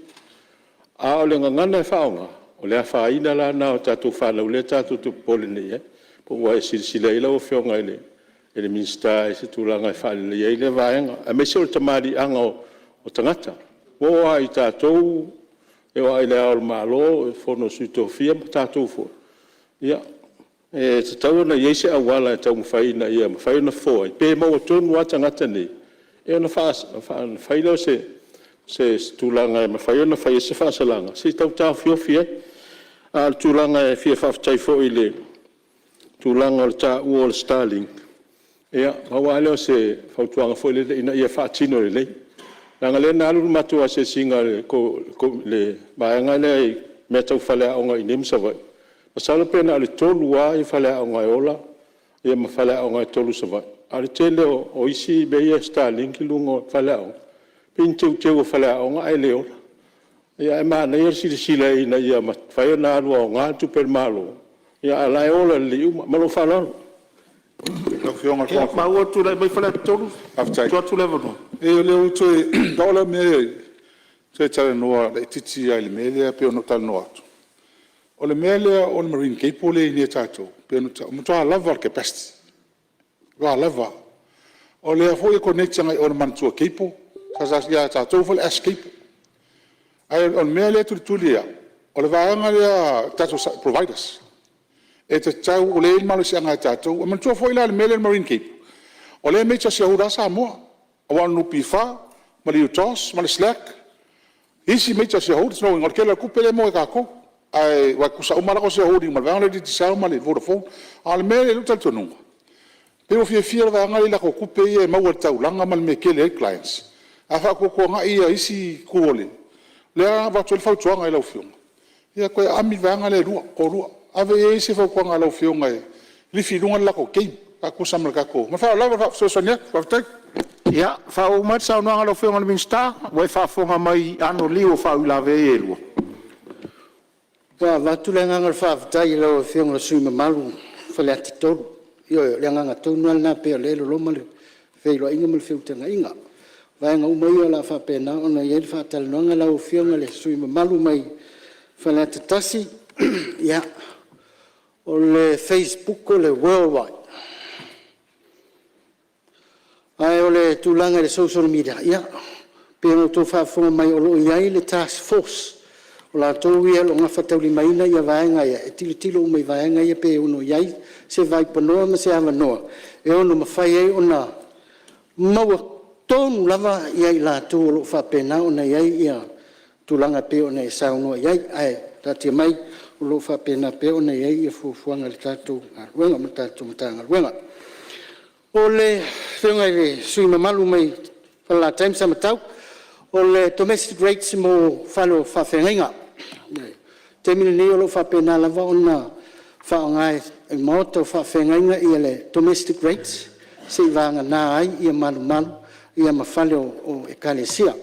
a o le gagana e faaaoga, o le afaina la lena o tatou fanau lea tatou te popole nei i ai. Po ua e silasila i ai lau Afioga i le Minisita i se tulaga e faaleleia ai lea vaega, aemaise o le tamaliiaga o tagata. Ua oo lava ia tatou e oo lava i Le Ao o le Malo, le Fono a Sui Tofia ma tatou foi, ia, e tatau ona i ai se auala e taumafai ina ia mafai ona fofo ai, pe maua tonu lava tagata nei, ia ona fai lea o se tulaga e mafai ona fai ai se faasalaga se i tau taofiofi ai. A o le tulaga e fia faafetai foi i le tulaga o le taua o le starlink, ia, pau lava lea o se fautuaga foi lele ina ia faatino lelei. Leaga o lea na alu le matou asiasiga a le vaega lea i mea tau faleaoga i inei ma Savaii, masalo pe na o le 3 lava faleaoga e ola ma faleaoga e 3 i Savaii, a o le tele o isi mea ia e starlink i luga o faleaoga, pei ni teuteu o faleaoga ae le ola. Ae manaia le silasila ina ia mafai ona alu aoga le tupe a le Malo, a o la e ola lelei uma. Ma lou faaaloalo. Tulai mai Faleata 3, tuu atu le avanoa. Pau lea o le mea e toe talanoa laitiiti lava i le mea lea pei ona ou talanoa atu, o le mea lea o le marine cable lea e i inei ia tatou, e matua lava le capacity, e matua lava lava. O lea foi e connect agai i le Manatua Cable, ia tatou foi le ash cable. Ae o le mea lea e tulituli e au, o le vaega lea a tatou providers, e tatau, o lea e i ai le malosiaga ia tatou. E manatua foi la le mea lea o le marine cable, o lea e major shareholder lava Samoa, aua o le NPF, ma le UTOS ma le SLAC, isi major shareholders. O lona uiga o le tele lava o tupe lea e maua e tatou, aua e tutusa uma lava latou shareholding ma le vaega lea o le Digicel ma le Vodafone. A o le mea lea i lou talitonuga, pei ua fiafia le vaega lea i latou tupe ia e maua i le taulaga ma le mea e tele ai clients, ae faatuatuanai isi itu o le… O lea e avatu ai le fautuaga i lau Afioga, ia toe aami le vaega lea e toalua. Ave i ai se fautuaga a lau Afioga e lifi i luga le latou game faatusa ma le tatou… Ma le faaaloalo lava o le fesoasoani atu. Faafetai. Ia, faaauau mai le saunoaga a lau Afioga i le Minisita, ua e faafofoga mai i anoliu o faauilavea ia e lua. Ua avatu le agaga o le faafetai i lau Afioga i le sui usufono mamalu mo Faleata 3. Ioe, o le agaga tonu lava lena e pei o lea e loloma le feiloaiga ma le feutagaiga. O vaega uma ia o le a faapena ona i ai le faatalanoaga lau Afioga i le sui usufono mamalu mai Faleata 1, ia, o le facebook o le world wide, ae o le tulaga i le social media, ia, pei ona outou faafofoga mai o lo o i ai le task force, o latou ia o lo o gafataulimaina vaega ia e tilotilo uma i vaega ia pe ono i ai se vaipanoa ma se avanoa e ono mafai ai ona maua tonu lava i latou o lo o faapena ona i ai tulaga e pei ona e saunoa i ai. Ae taatia mai o lo o faapena pea ona i ai fuafuaga a le tatou galuega ma le tatou Matagaluega. O le Afioga i le sui usufono mamalu mai Falelatai ma Samatau, o le domestic rates mo fale o faafeagaiga. O le taimi lenei o lo o faapena lava ona faaaoga e maota o faafeagaiga le domestic rates, seia vagana ai ia malumalu ma fale o Ekalesia.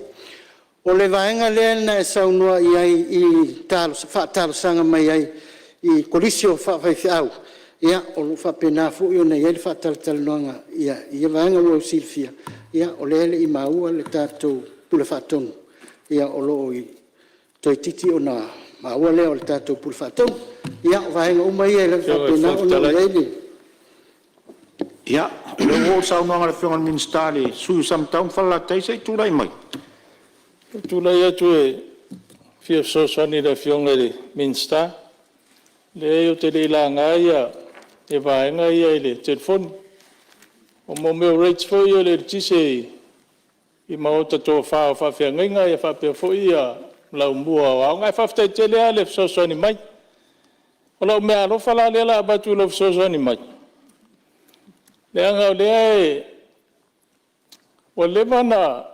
O le vaega lea na e saunoa i ai i faatalosaga mai ai i Kolisi o Faifeau, ia o lo o faapena foi ona i ai le faatalatalanoaga i ia vaega. Mo le silafia, o lea e le i maua le tatou Pule Faatonu, ia o lo o toeitiiti ona maua lea o le tatou Pule Faatonu. Ia, o vaega uma ia e faapena ona i ai le… Ia, o lea ua oo le saunoaga a le Afioga i le Minisita i le sui usufono mo Samatau ma Falelatai. Se i tulai mai. Ua ou tulai atu e fia fesoasoani i le Afioga i le Minisita. Leai ou te le i laga ia vaega ia i le telefoni. O mea o rates foi ia o le eletise i maota tofa o faafeagaiga faapea foi laumua o aoga. Ae faafetai tele lava le fesoasoani mai. O lau meaalofa la lea o le a avatu i lau fesoasoani mai, leaga o lea ua leva ona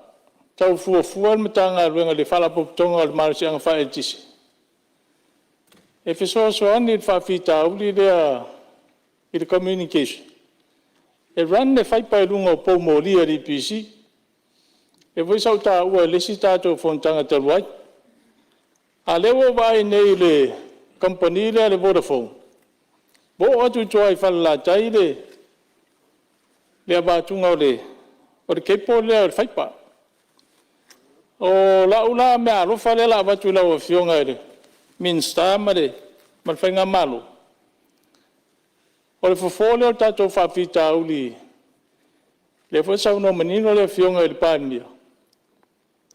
tau fuafua le Matagaluega le Faalapotopotoga o le Malosiaga Faaeletise e fesoasoani i le faafitauli lea i le communication, e run le fiber i luga o poumoli a le EPC. Lea foi sa ou taua i le isi tatou fonotaga talu ai. A o lea ua ou vaai nei i le kamupani lea o le Vodafone ua oo atu i tua i Falelatai le avatuga o le cable lea o le fiber. O lau la meaalofa lea o le a avatu i lau Afioga i le Minisita ma le Faigamalo, o le fofo lea o le tatou faafitauli, lea foi e saunoa manino le Afioga i le Palemia,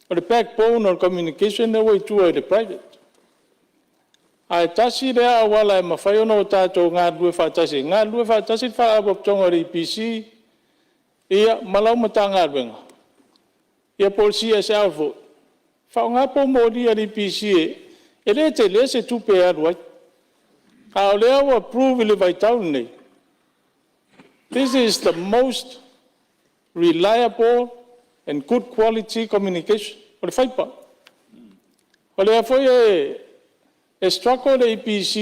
o le backbone o le communication lea ua i tua i le private. Ae tasi lea auala e mafai ona tatou galulue faatasi ai, galulue faatasi le Faalapotopotoga o le EPC ma lau Matagaluega ia po o le CSL foi, faaaoga poumoli a le EPC e le tele se tupe e alu ai. A o lea ua prove i le vaitau lenei, this is the most reliable and good quality communication, o le fiber. O lea foi e struggle le EPC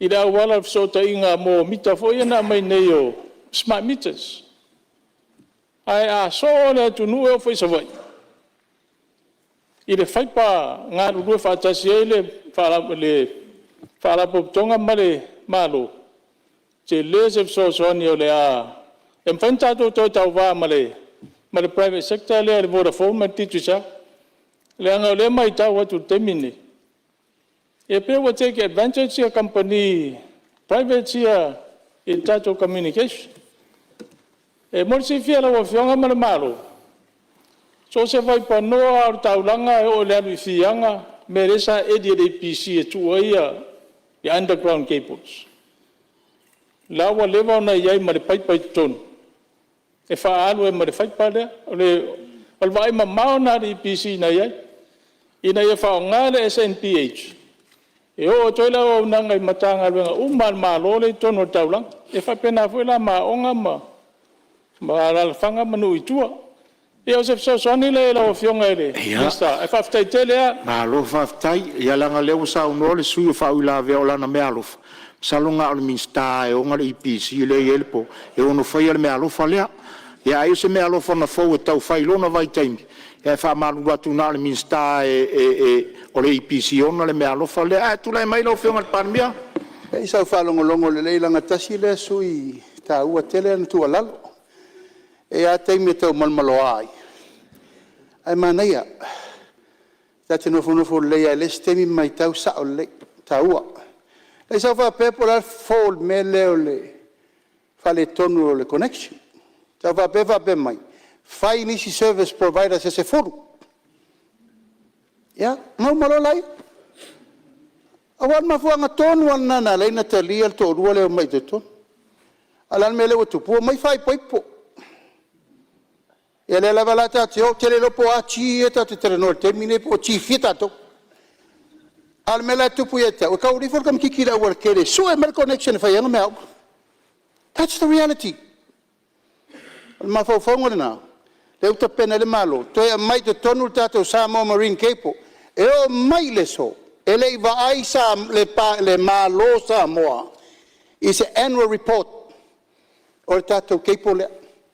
i le auala o le fesootaiga mo mita foi ia na aumai nei o smart meters. Ae a soo le atunuu e oo foi i Savaii i le fiber e galulue faatasi ai le Faalapotopotoga ma le Malo, e tele se fesoasoani o le a… E mafai ona tatou toe tauva ma le private sector lea o le Vodafone ma le Digicel. Leaga o lea e matau atu i le taimi lenei, e pei ua take advantage ia kamupani privates ia i le tatou communication. E mo le silafia e lau Afioga ma le Malo, so o se vaipanoa lava o le taulaga e oo i le alu i Fiaga mea lea sa eli e le EPC e tuu ai underground cables, la ua leva ona i ai ma le paipa i totonu e faaalu ai ma le fiber lea. O le vaai mamao lena a le EPC na i ai, ina ia faaaoga le SNBH e oo atu ai le auaunaga i Matagaluega uma lava a le Malo lea e i totonu o le taulaga. E faapena foi la ma aoga ma alaalafaga ma nuu i tua. Ia o se fesoasoani lea i lau Afioga i le Minisita, ae faafetai tele lava. Malo faafetai. Ia leaga o lea ua saunoa le sui usufono o faauilavea, o lana meaalofa, masalo na o le Minisita lava e ona le EPC lea e i ai le pou e ono faia le meaalofa lea. Ia ai o se meaalofa na fou e tau fai i lona vaitaimi, ae faamalulu atu na o le Minisita lava o le EPC e ona le meaalofa lea. Ae tulai mai lau Afioga i le Palemia. Se i sau faalogologo lelei leaga tasi lea sui usufono e taua tele ana tuualalo. E i ai lava taimi e tau malomaloa ai, ae manaia, ta te nofonofo lelei lava i le isi taimi ma matau, e sao lelei, e taua. Leai sa ou faapea po o le a le fofo o le mea lea o le faaletonu o le connection. Sa ou faapea e faapea mai, fai nisi service providers se 10, ia ona uma loa lea. Aua o le mafuaaga tonu lava lena na ala ai ona talia le toalua lea e omai i totonu. A o le a le mea lea ua tupu? Ua omai faaipoipo. Ia o lea lava la tatou te o, ou te le iloa po o a ti ia tatou te talanoa ai i le taimi lenei po o ti fia tatou. A o le mea la e tupu ia te au, e tau alu ifo le tamaitiiti i le aualatele e sue mai le connection e fai ai ana meaaoga. That's the reality. O le mafaufauga lena lea ua tapena ai le Malo e toe aumai i totonu le tatou Samoa Marine Cable. E oo mai i le aso, e le i vaai le Malo o Samoa i se annual report o le tatou cable lea.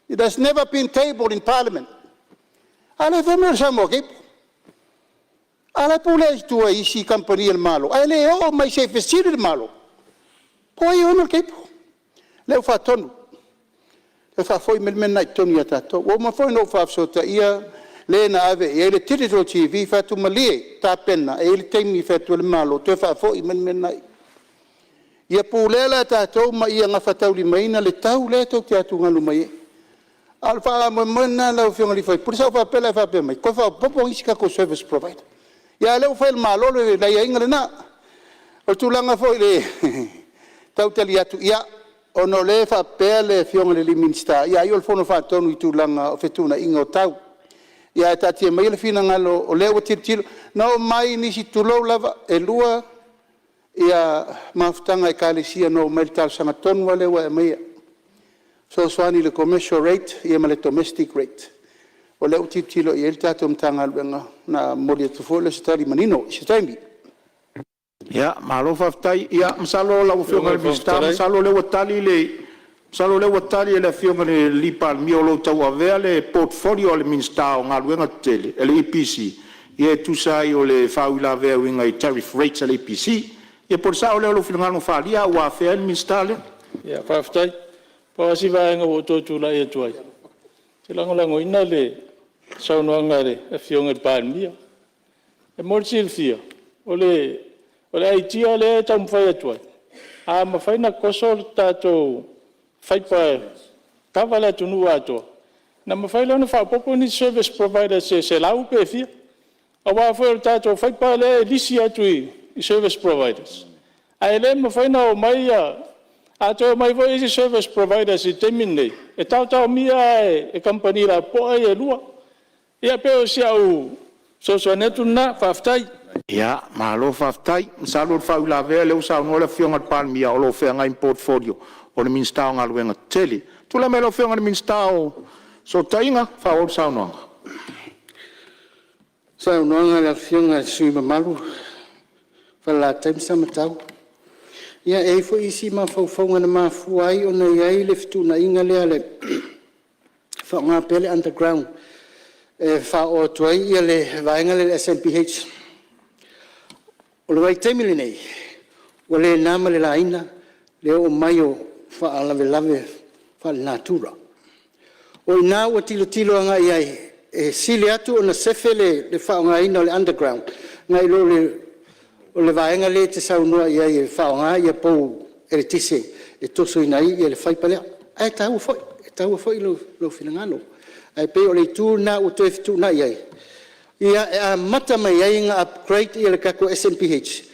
It has never been tabled in Parliament. A o lea e fai mai o le Samoa A o la e pule i tua i isi kamupani a le Malo, ae le oo mai se i fesili le Malo po o ai e ona le cable. O lea ua faatonu, toe faafoi mai le mea lena i totonu ia tatou. Ua uma foi ona ou faafesootaia le na ave i ai le Digital TV, fai atu, malie tapena, e i ai le taimi e fai atu ai le Malo, toe faafoi mai le mea lena e i i. Ia pulea la e tatou ma ia gafataulimaina le tau lea tou te atugalu mai ai. A o le faamoemoe lena lau Afioga i le sui usufono, sa ou faapea la e faapea mai, toe faaopoopo isi tatou service provider. Ia a o lea ua fai e le Malo le aiaiga lena. O le tulaga foi i le tau tali atu, ia, ona o lea e faapea le Afioga i le Minisita, ai o le Fono Faatonu i tulaga o fetuunaiga o tau. Ae taatia maia le finagalo o lea ua tilotilo. Na oo mai nisi, tulou lava, e 2 mafutaga a Ekalesia na oo mai i le talosaga tonu lava lea ua e aumaia, e fesoasoani i le commercial rate ma le domestic rate. O lea ua tilotilo i ai le tatou Matagaluega, ona momoli atu foi lea o se tali manino i se taimi. Malo faafetai. Ia masalo lau Afioga i le Minisita masalo o lea ua tali e le Afioga i le Palemia o lo o tauavea le portfolio a le Minisita o Galuega Tetele le EPC e tusa ai o le faauilavea e uiga i tariff rates a le EPC. Ia po o le sao lea o lou finagalo na faaalia a ua afea ai le Minisita lea. Ia faafetai. Pau lava si vaega ua ou toe tulai atu ai, ou te lagolagoina le saunoaga a le Afioga i le Palemia. E mo le silafia, o le aitia lea e taumafai atu ai, a mafai ona toso le tatou fiber e kava le atunuu atoa, ona mafai lea ona faaopoopo nisi service providers se 100 pe fia. Aua foi o le tatou fiber lea e lisi atu i service providers, ae le mafai ona omai a toe omai foi isi service providers i le taimi lenei, e taotaomia lava e kamupani lapopoa ia e lua. Ia pei o si au fesoasoani atu lena. Faafetai. Ia, malo faafetai. Masalo o le faauilavea lea ua saunoa le Afioga i le Palemia o lo o feagai ma portfolio o le Minisita o Galuega Tetele. Tulai mai lau Afioga i le Minisita o Fesootaiga e faaauau le saunoaga. I le saunoaga a le Afioga i le sui usufono mamalu o Falelatai ma Samatau, ia e i ai foi isi mafaufauga na mafua ai ona i ai le fetuunaiga lea o le faaaoga pea o le underground e faaoo atu ai le vaega lea o le SNBH. O le vaitaimi lenei, ua le na ma le laina le oo mai o faalavelave faalenatura. O i ina ua tilotilo agai i ai e sili atu ona sefe le faaaogaina o le underground nai lo le vaega lea e te saunoa i ai e faaaoga pou eletise e tosoina ai le fiber lea. Ae taua foi, e taua foi lou finagalo. Ae pei o le itu lena ua toe fetuunai ai, ia e amata mai ai ona upgrade le tatou SNBH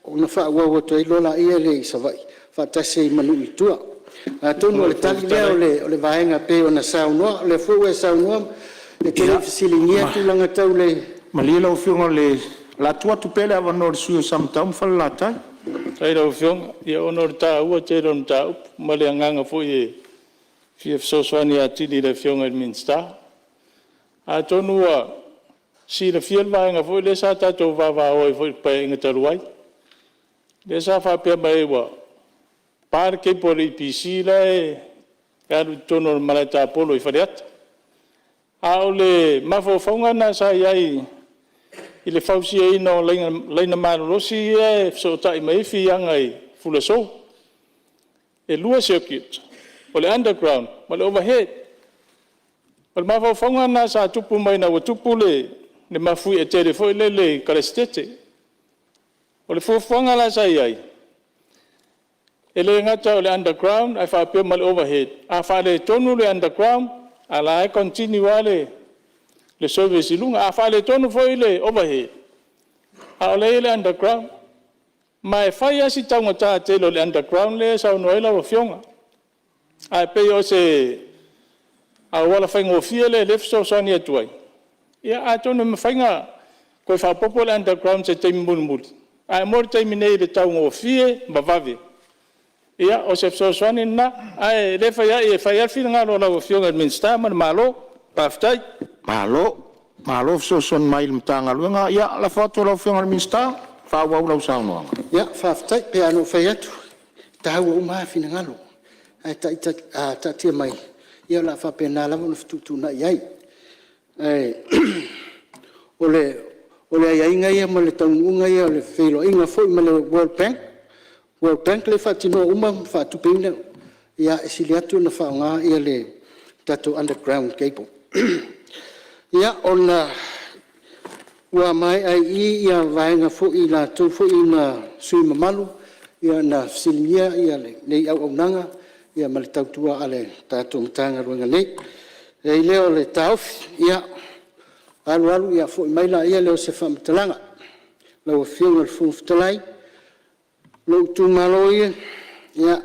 ona faaauau atu ai loa lea i Savaii faatasi ai ma nuu i tua. Atonu o le tali lea o le vaega e pei ona saunoa. O lea foi ua e saunoa e te le i fesiligia tulaga tau le… Malie lau Afioga o le a tuu atu pea le avanoa i le sui usufono mo Samatau ma Falelatai. Faafetai i lau Afioga. Ia ona o le taua tele o le mataupu ma le agaga foi e fia fesoasoani atili i le Afioga i le Minisita. Atonu ua silafia le vaega foi lea sa tatou vavao ai foi i le Paeaiga talu ai, lea sa faapea mai ai ua pa le cable a le EPC la e alu i totonu o le malae tapolo i Faleata. A o le mafaufauga lena sa i ai i le fausiaina o laina malolosi ia e fesootai mai ai fiaga i Fuluasou. E 2 circuits, o le underground ma le overhead. O le mafaufauga lena sa tupu mai ina ua tupu le mafuie tele foi lele i Kalasetete. O le fuafuaga la sa i ai, e le gata o le underground ae faapea ma le overhead. A faaletonu le underground a o la e continue lava le service i luga. A faaletonu foi le overhead, a o la e i ai le underground. Ma e fai lava si taugata tele o le underground lea e saunoa ai lau Afioga. Ae pei o se auala faigofie lea o lea e fesoasoani atu ai, ia atonu e mafai ona toe faaopoopo le underground i se taimi mulimuli, ae mo le taimi nei i le taugofie ma vave, ia o se fesoasoani lena. Ae le fai a'i, e fai lava le finagalo o lau Afioga i le Minisita ma le Malo. Faafetai. Malo, malo fesoasoani mai i le Matagaluega. Ia, lafo atu i lau Afioga i le Minisita e faaauau lau saunoaga. Ia, faafetai. E pei lava ona ou fai atu, e taua uma lava finagalo. Ae taatia mai o le a faapena lava ona fetuutuunai i ai. O le aiaiga ia ma le taunuuga ia o le feiloaiga foi ma le World Bank, World Bank lea e faatinoina uma ma faatupeina, ia e sili atu ona faaaoga le tatou underground cable. Ia, ona ua maea ai i i vaega foi i latou foi na sui usufono mamalu na fesiligia lenei auaunaga ma le tautua a le tatou Matagaluega nei. Ona i ai lea o le taofi, ia, alu alu foi mai lea o se faamatalaga. Lau Afioga i le Fofoga Fetalai, lou itumalo e, ia,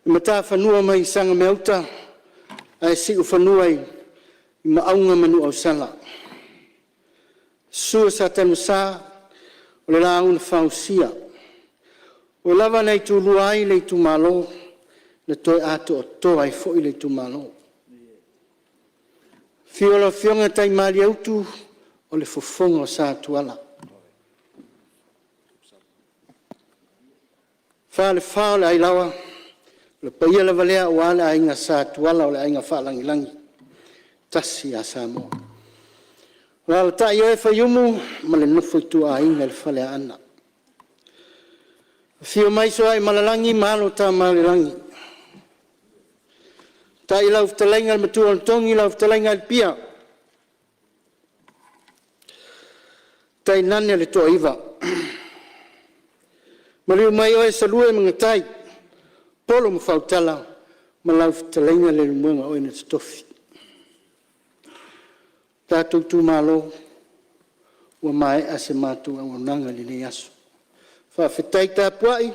i matafanua mai Sagamea-uta ae siufanua i Maauga ma Nuuausala. Susu Sa Tanuvasa o le Laau na Fausia, ua lava na itulua ai le itumalo na toe atoatoa ai foi le itumalo. Afio lau Afioga Taimalieutu o le Fofoga o Sa Tuala, Falefa o le Ailaoa, o le paia lava lea aua le Aiga Sa Tuala o le Aiga Faalagilagi, tasi ia Samoa. Alaalatai oe Faiumu ma le nofo a ituaiga i le Faleaana. Afio mai Sooaemalelagi ma alo o Tamaalelagi, tai lau fetalaiga i le Matuanatogi lau fetalaiga Alipia, tainane le Toaiva. Maliu mai oe Salue ma Gatai, Polo ma Fautala ma lau fetalaiga Leulumoega o oe na totofi. Le tatou itumalo, ua maea se matou auaunaga i lenei aso. Faafetai tapuai,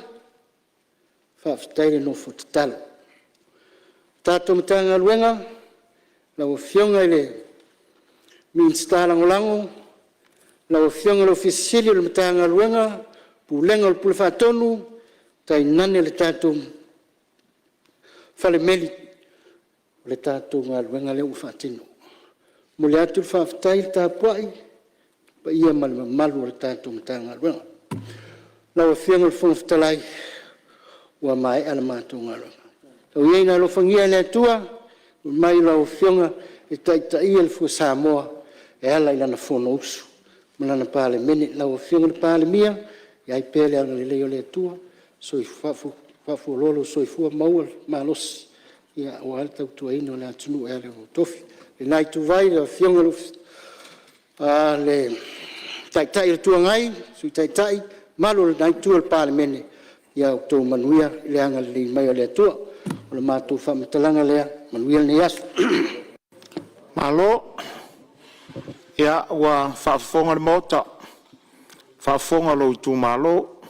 faafetai le nofo tatalo. Le tatou Matagaluega, lau Afioga i le Minisita Lagolago lau Afioga i le Ofisa Sili o Pulega o le Matagaluega, Pulega o le Pule Faatonu tainane le tatou Falemeli, o le tatou galuega lea ua faatino. E momoli atu le faafetai le tapuai i le paia ma le mamalu o le tatou Matagaluega. Lau Afioga i le Fofoga Fetalai, ua maea le matou galuega, tau ia ina alofagia e le Atua lau Afioga e taitaia le fua Samoa e ala i lana Fonousu ma lana Palemene. Lau Afioga i le Palemia, i ai pea le agalelei o le Atua, faafualoa lou soifua maua le malosi aua le tautuaina o le atunuu e ala i lou tofi. I le la ituvai i le Afioga i le Taitai o le Itu Agai, Sui Taitai, le mamalu o lena Itu o le Palemene, ia outou manuia i le agalelei mai o le Atua. O le matou faamatalaga lea, manuia lenei aso. Malo. Ia, ua faafofoga le Maota, faafofoga lou itumalo,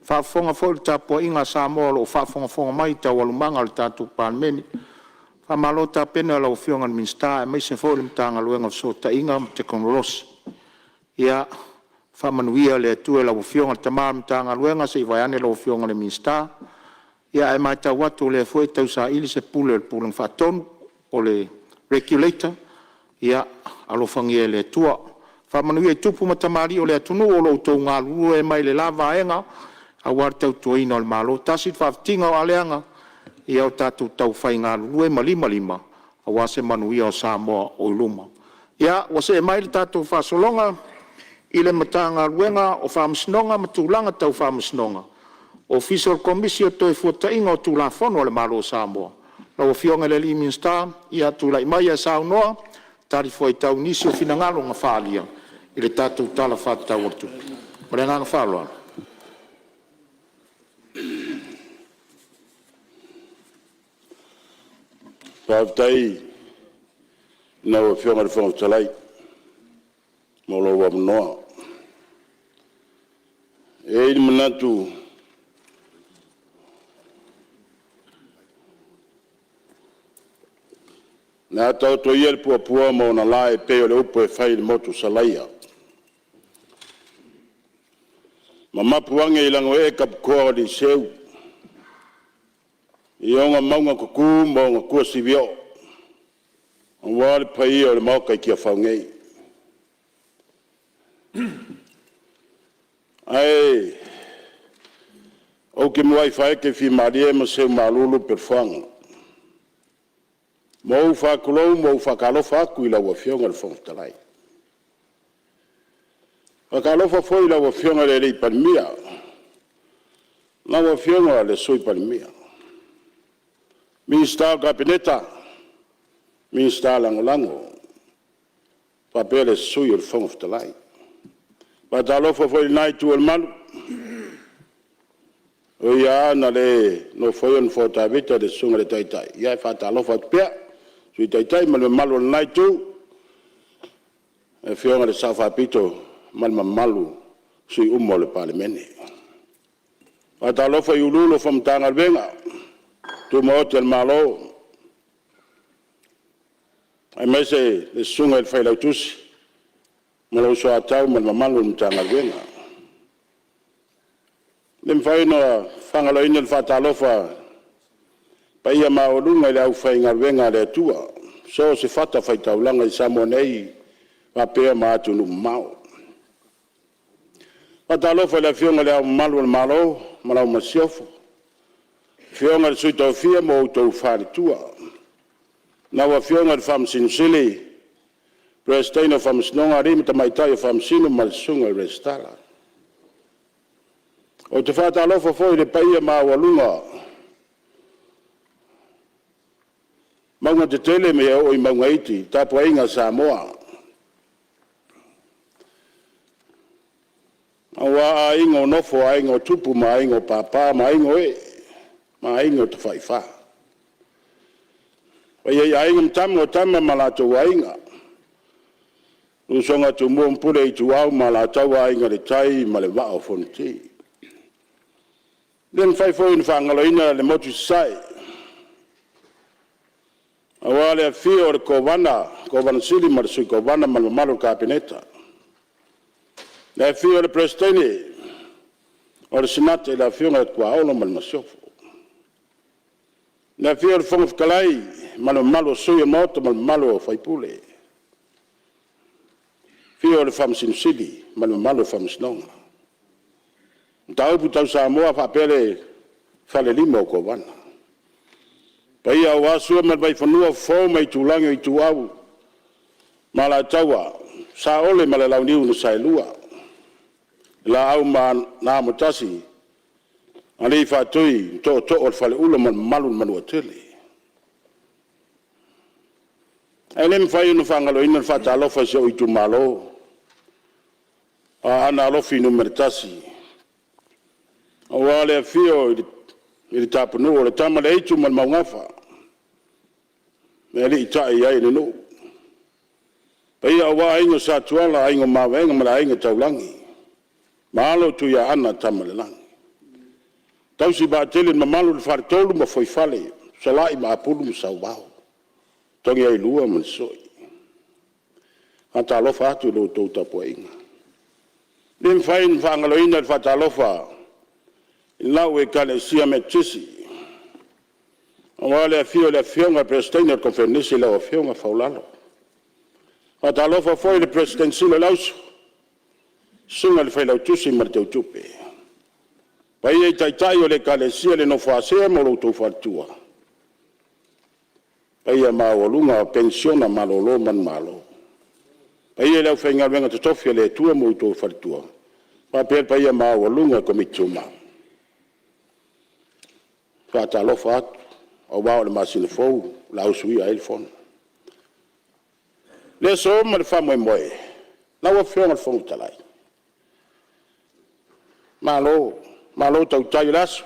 faafofoga foi le tapuaiga a Samoa o lo o faafogafoga mai i taualumaga o le tatou Palemene. Faamalo tapena i lau Afioga i le Minisita aemaise foi o le Matagaluega o Fesootaiga ma Tekonolosi. Ia faamanuia le Atua i lau Afioga i le tama o le Matagaluega se i vaeane lau Afioga i le Minisita. Ia ae matau atu o lea foi e tausaili se pule o le Pulega Faatonu po o le Regulator, ia alofagia e le Atua. Faamanuia i tupu ma tamalii o le atunuu o lo o outou galulue ai mai le la vaega aua le tautuaina o le Malo. Tasi le faafitiga o aleaga, ia o tatou taufai galulue ma limalima aua se manuia o Samoa o i luma. Ia, ua see mai le tatou faasologa i le Matagaluega o Faamasinoga ma Tulaga Tau Faamasinoga, Ofisa o le Komisi o le Toefuataiga o Tulafono a le Malo o Samoa. Lau Afioga i le Minisita, ia tulai maia e saunoa e talifuaitau i nisi o finagalo na faaalia i le tatou Tala Faatatau o le Tupe. Ma le agaga faaaloalo. Faafetai i lau Afioga i le Fofoga Fetalai mo lou avanoa. E i ai le manatu o le a taoto ia le puapua ma ona lae e pei o le upu e fai i le motu o Salaia, ma mapu ane i lanoee taputoa o aliiseu i ona mauga tutu ma ona tuasivi oo, aua le paia o le Maota i Tiafau nei. Ae ou te muai faaetefimalie ma seumalulu le pelefoga. Ma ou faatulou ma ou faatalofa atu i lau Afioga i le Fofoga Fetalai. E faatalofa foi i lau Afioga i le Palemia, lau Afioga i le Sui Palemia, Minisita o le Kapeneta, Minisita Lagolago faapea le Sui o le Fofoga Fetalai. E faatalofa foi i lena Itu o le Malu, e ui lava ina le nofoia le nofoa o Tavita i le susuga i le Taitai, ae faatalofa atu pea i le Sui Taitai ma le mamalu o lena Itu, le Afioga i le Sao Faapito ma le mamalu o sui usufono uma o le Palemene. E faatalofa i Ofisa Sili o Pulega o Matagaluega Tumaoti a le Malo, aemaise le Susuga i le Failautusi ma lou Soatau ma le mamalu o le Matagaluega. E le mafai ona faagaloina le faatalofa i le paia maualuga i le aufaigaluega a le Atua i so o se fatafaitaulaga i Samoa nei faapea ma atunuu mamao. E faatalofa i le Afioga i Le Ao Mamalu o le Malo ma lau Masiofo, le Afioga i le Sui Tofia ma outou faletua, lau Afioga i le Faamasino Sili, Peresetene o le Faamasinoga, Alii ma Tamaitai Faamasino ma le Susuga i le Resitara. Ou te faatalofa foi i le paia maualuga o mauga tetele seia oo i mauga iti, le tapuaiga a Samoa, aua Aiga o Nofo, Aiga o Tupu, Aiga o Papa ma Aiga o Ee, ma Aiga o Tafaifa. Le paia i Aiga ma Tama, o Tama ma o latou Aiga, le usoga a Tumua ma Pule, Ituau ma Alataua, Aiga i le Tai ma le Vaa o Fonoti. E le mafai foi ona faagaloina le motu i Sasae, aua le afio o le Kovana, Kovana Sili ma le Sui Kovana ma le mamalu o le Kapeneta, le afio o le Peresetene o le Senate, le Afioga ia Tuaolo ma le Masiofo. Le afio o le Fofoga Fetalai ma le mamalu o sui o le Maota ma le mamalu o sui usufono. Afio le Faamasino Sili ma le mamalu o le Faamasinoga. O Mataupu Tau Samoa faapea le Falelima o Kovana. O paia aua Sua ma le Vaifanua, Fofo ma Aitulagi, Ituau ma Alataua, Saole ma le Launiu na Saelua, le Laau na Amotasi, Alii Faatui o Tootoo o le Faleula ma le mamalu i le Manuatele. Ae le mafai ona faagaloina le faatalofa i si ou itumalo o Aana Alofi Nu.1, aua le afio i le Tapunuu, o le Tama a le Aitu ma le Maugafa na aliitai i ai le nuu, le paia aua Aiga Sa Tuala, Aiga o Mavaega ma le Aiga Taulagi, ma alo o Tuiaana Tamaalelagi, tausi vaatele e le mamalu i le Faletolu ma Fuaifale, Fesolai ma Apulu ma Sauao, Togiailua ma Soi. E faatalofa atu i la outou tapuaiga. E le mafai ona faagaloina le faatalofa i lau Ekalesia Metotisi, aua le afio o le Afioga i le Peresetene o le Koneferenisi lau Afioga Faulalo. E faatalofa foi i le Peresetene Sili o le Auso, susuga i le Failautusi ma le Teutupe. Le paia i Taitai o le Ekalesia i le nofo a Sea ma lo outou faletua, le paia maualuga o Penisiona malolo manumalo. Le paia i le aufaigaluega totofi a le Atua ma outou faletua, faapea le paia maualuga o le Komiti Tumau. E faatalofa atu aua o le masina fou o le a usuia ai le Fono. O le aso ma le faamoemoe, lau Afioga i le Fofoga Fetalai, malo, malo tautai o le aso.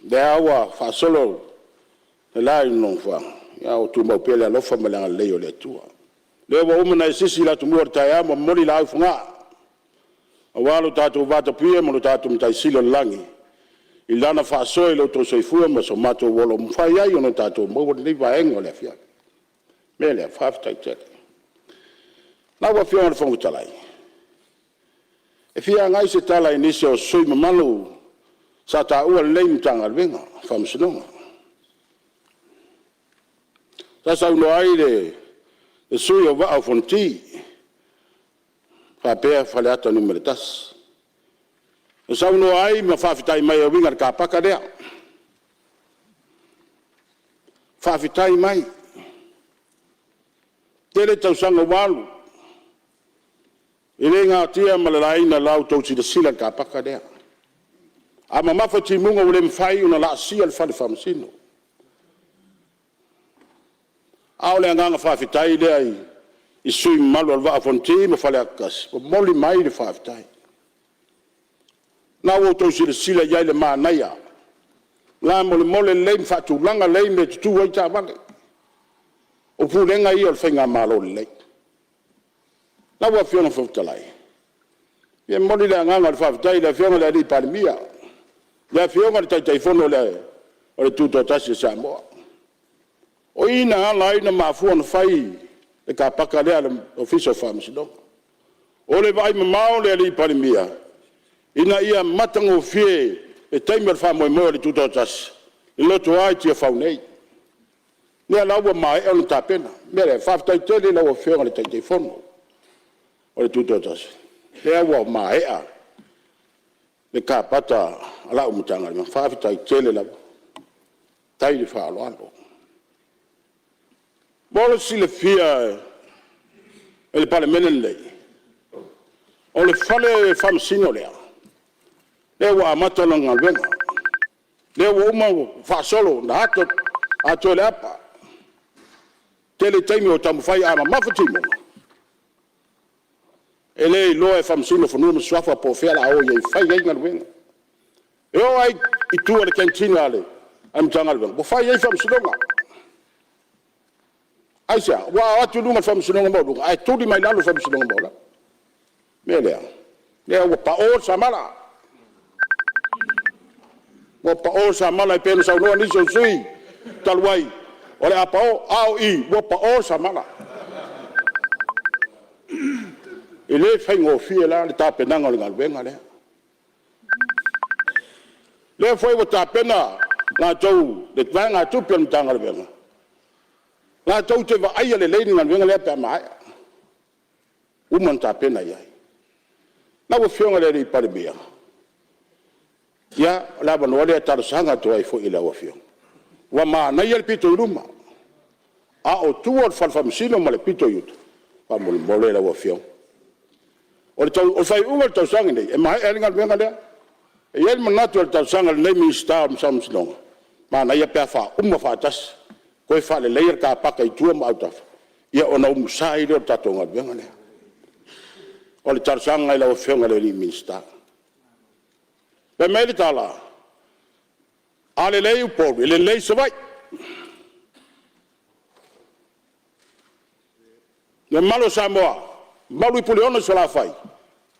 O lea lava ua faasolo le la i le nofoaga, a o tumau pea le alofa ma le agalelei o le Atua. O lea ua uma ona e sisi le atumua o le taeao ma momoli laau i Fogaa aua lo tatou vatapuia ma lo tatou Matai Sili i le lagi i Lana faasoa i lo outou soifua ma so matou ola ua mafai ai ona tatou maua lenei vaega o le afiafi. O le mea lea, faafetai tele. Lau Afioga i le Fofoga Fetalai, e fia agai se tala i nisi o sui usufono mamalu sa taua lenei Matagaluega o Faamasinoga. Sa saunoa ai le sui usufono o le Vaa o Fonoti faapea Faleata 1. Na saunoa ai ma faafetai mai e uiga i le car paka lea. Faafetai mai. Tele tausaga ua alu, e le natia ma le laina i la outou silasila i le car paka lea. A mamafa timuga ua le mafai ona laasia le fale faamasino. A o le agaga faafetai lea i sui usufono mamalu o le Vaa o Fonoti ma Faleata 1, momoli mai le faafetai. O lena ua outou silasila i ai i le manaia, lamolemole lelei ma faatulaga lelei mea e tutu ai taavale. O pulega ia o le faigamalo lelei. Lau Afioga i le Fofoga Fetalai, e momoli le agaga o le faafetai i le Afioga i le Palemia, le Afioga i le Taitaifono o le Tutoatasi o Samoa. O i na ala ai ona mafua ona fai le car paka lea a le Ofisa o Faamasinoga. O le vaaimamao o le Palemia, ina ia matagofie le taimi o le faamoemoe o le Tutoatasi, e loto lava i Tiafau nei. O lea la ua maea ona tapena. O le mea lea, faafetai tele i lau Afioga i le Taitaifono o le Tutoatasi, o lea ua maea le kapata a lau Matagaluega, faafetai tele lava. Faafetai le faaaloalo. Mo le silafia e le Palemene lenei, o le fale faamasino lea, lea ua amata lana galuega, lea ua uma ona faasolo ona atoa le apa. E tele taimi o taumafai a mamafa timuga, e le iloa e Faamasino o Fanua ma Suafa po o fea o le a o i ai e fai ai galuega. E oo lava i tua i le canteen a le Matagaluega, ua fai ai faamasinoga. Aisea? Aua a o atu i luga i le faamasinoga maualuga, ae tuli mai lalo i le faamasinoga maualalo. O le mea lea, o lea ua pao le samala, ua pao le samala e pei ona saunoa nisi o sui usufono talu ai, o le a pao, a o i, ua pao le samala. E le faigofie la le tapenaga o le galuega lea. O lea foi ua tapena latou le vaegatupe a le Matagaluega, latou te vaaia lelei le galuega lea pe a maea, ua uma ona tapena i ai. Lau Afioga i le Palemia, ia, o le avanoa lea e talosaga atu ai foi i lau Afioga, ua manaia le pito i luma, a o tua o le Fale Faamasino ma le pito i uta, faamolemole lau Afioga. O le faaiuga o le tausaga lenei e maea ai le galuega lea. E i ai le manatu o le talosaga a lenei Minisita o Faamasinoga, manaia pe a faauma faatasi, toe faaleleia le car paka i tua ma autafa, ia ona umusa ai lea o le tatou galuega lea. O le talosaga i lau Afioga i le Minisita. Fai mai le tala, a lelei Upolu, e lelei Savaii. Le mamalu o Samoa, malu i Puleono i Salafai,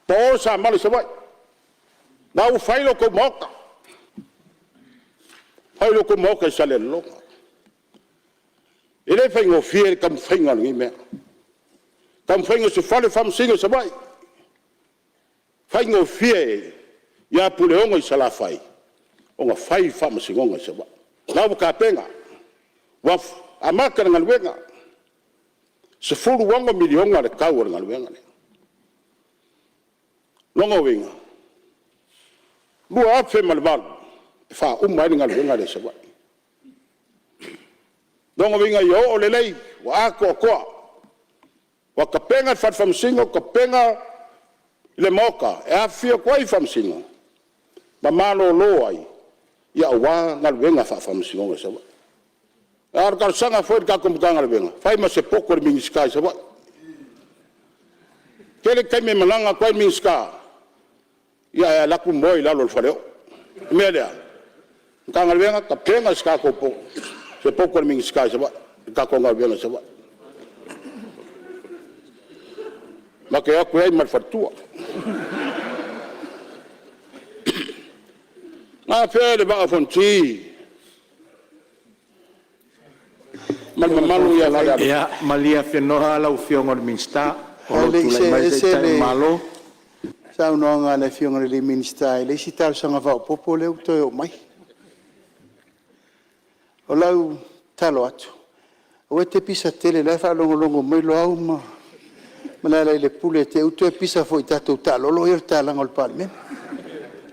po le samala i Savaii. O la ua fai lo outou Maota, fai lo outou Maota i Salelologa. E le faigofie le taumafaiga o lenei mea, le taumafaiga o se fale faamasino i Savaii. E faigofie ia Puleono i Salafai ona fai faamasinoga i Savaii. O la ua tapena, ua amata le galuega, e $16 miliona le tau o le galuega lea. O lona uiga, 2008 e faauma ai le galuega lea i Savaii. O lona uiga ia oo lelei, ua atoatoa, ua tapena le Fale Faamasino, tapena le Maota e afifio atu ai Faamasino ma malolo ai, aua galuega faa-Faamasinoga i Savaii. A o le talosaga foi i le tatou Matagaluega, fai ma se poto i le Minisita i Savaii. E tele taimi e malaga atu ai le Minisita, ae alu atu moe i lalo o le faleoo. O le mea lea, Matagaluega, tapena se poto a le Minisita i Savaii i le tatou galuega i Savaii. Ma te o atu ai ma le faletua. Na afea e le Vaa o Fonoti ma le mamalu ia Falealupo... Ia malie afenoa lau Afioga i le Minisita o lo Ae o le i tulai see mai le ese Taitai o le le Malo. saunoaga a le Afioga i le Minisita i le isi talosaga faaopoopo lea ua toe oo mai. O lau tatalo atu, aua e te pisa tele o la e faalogologo mai Loau ma Lealailepule i te i ua toe pisa foi i tatou taalolo ia i le tatalaga o le Palemene.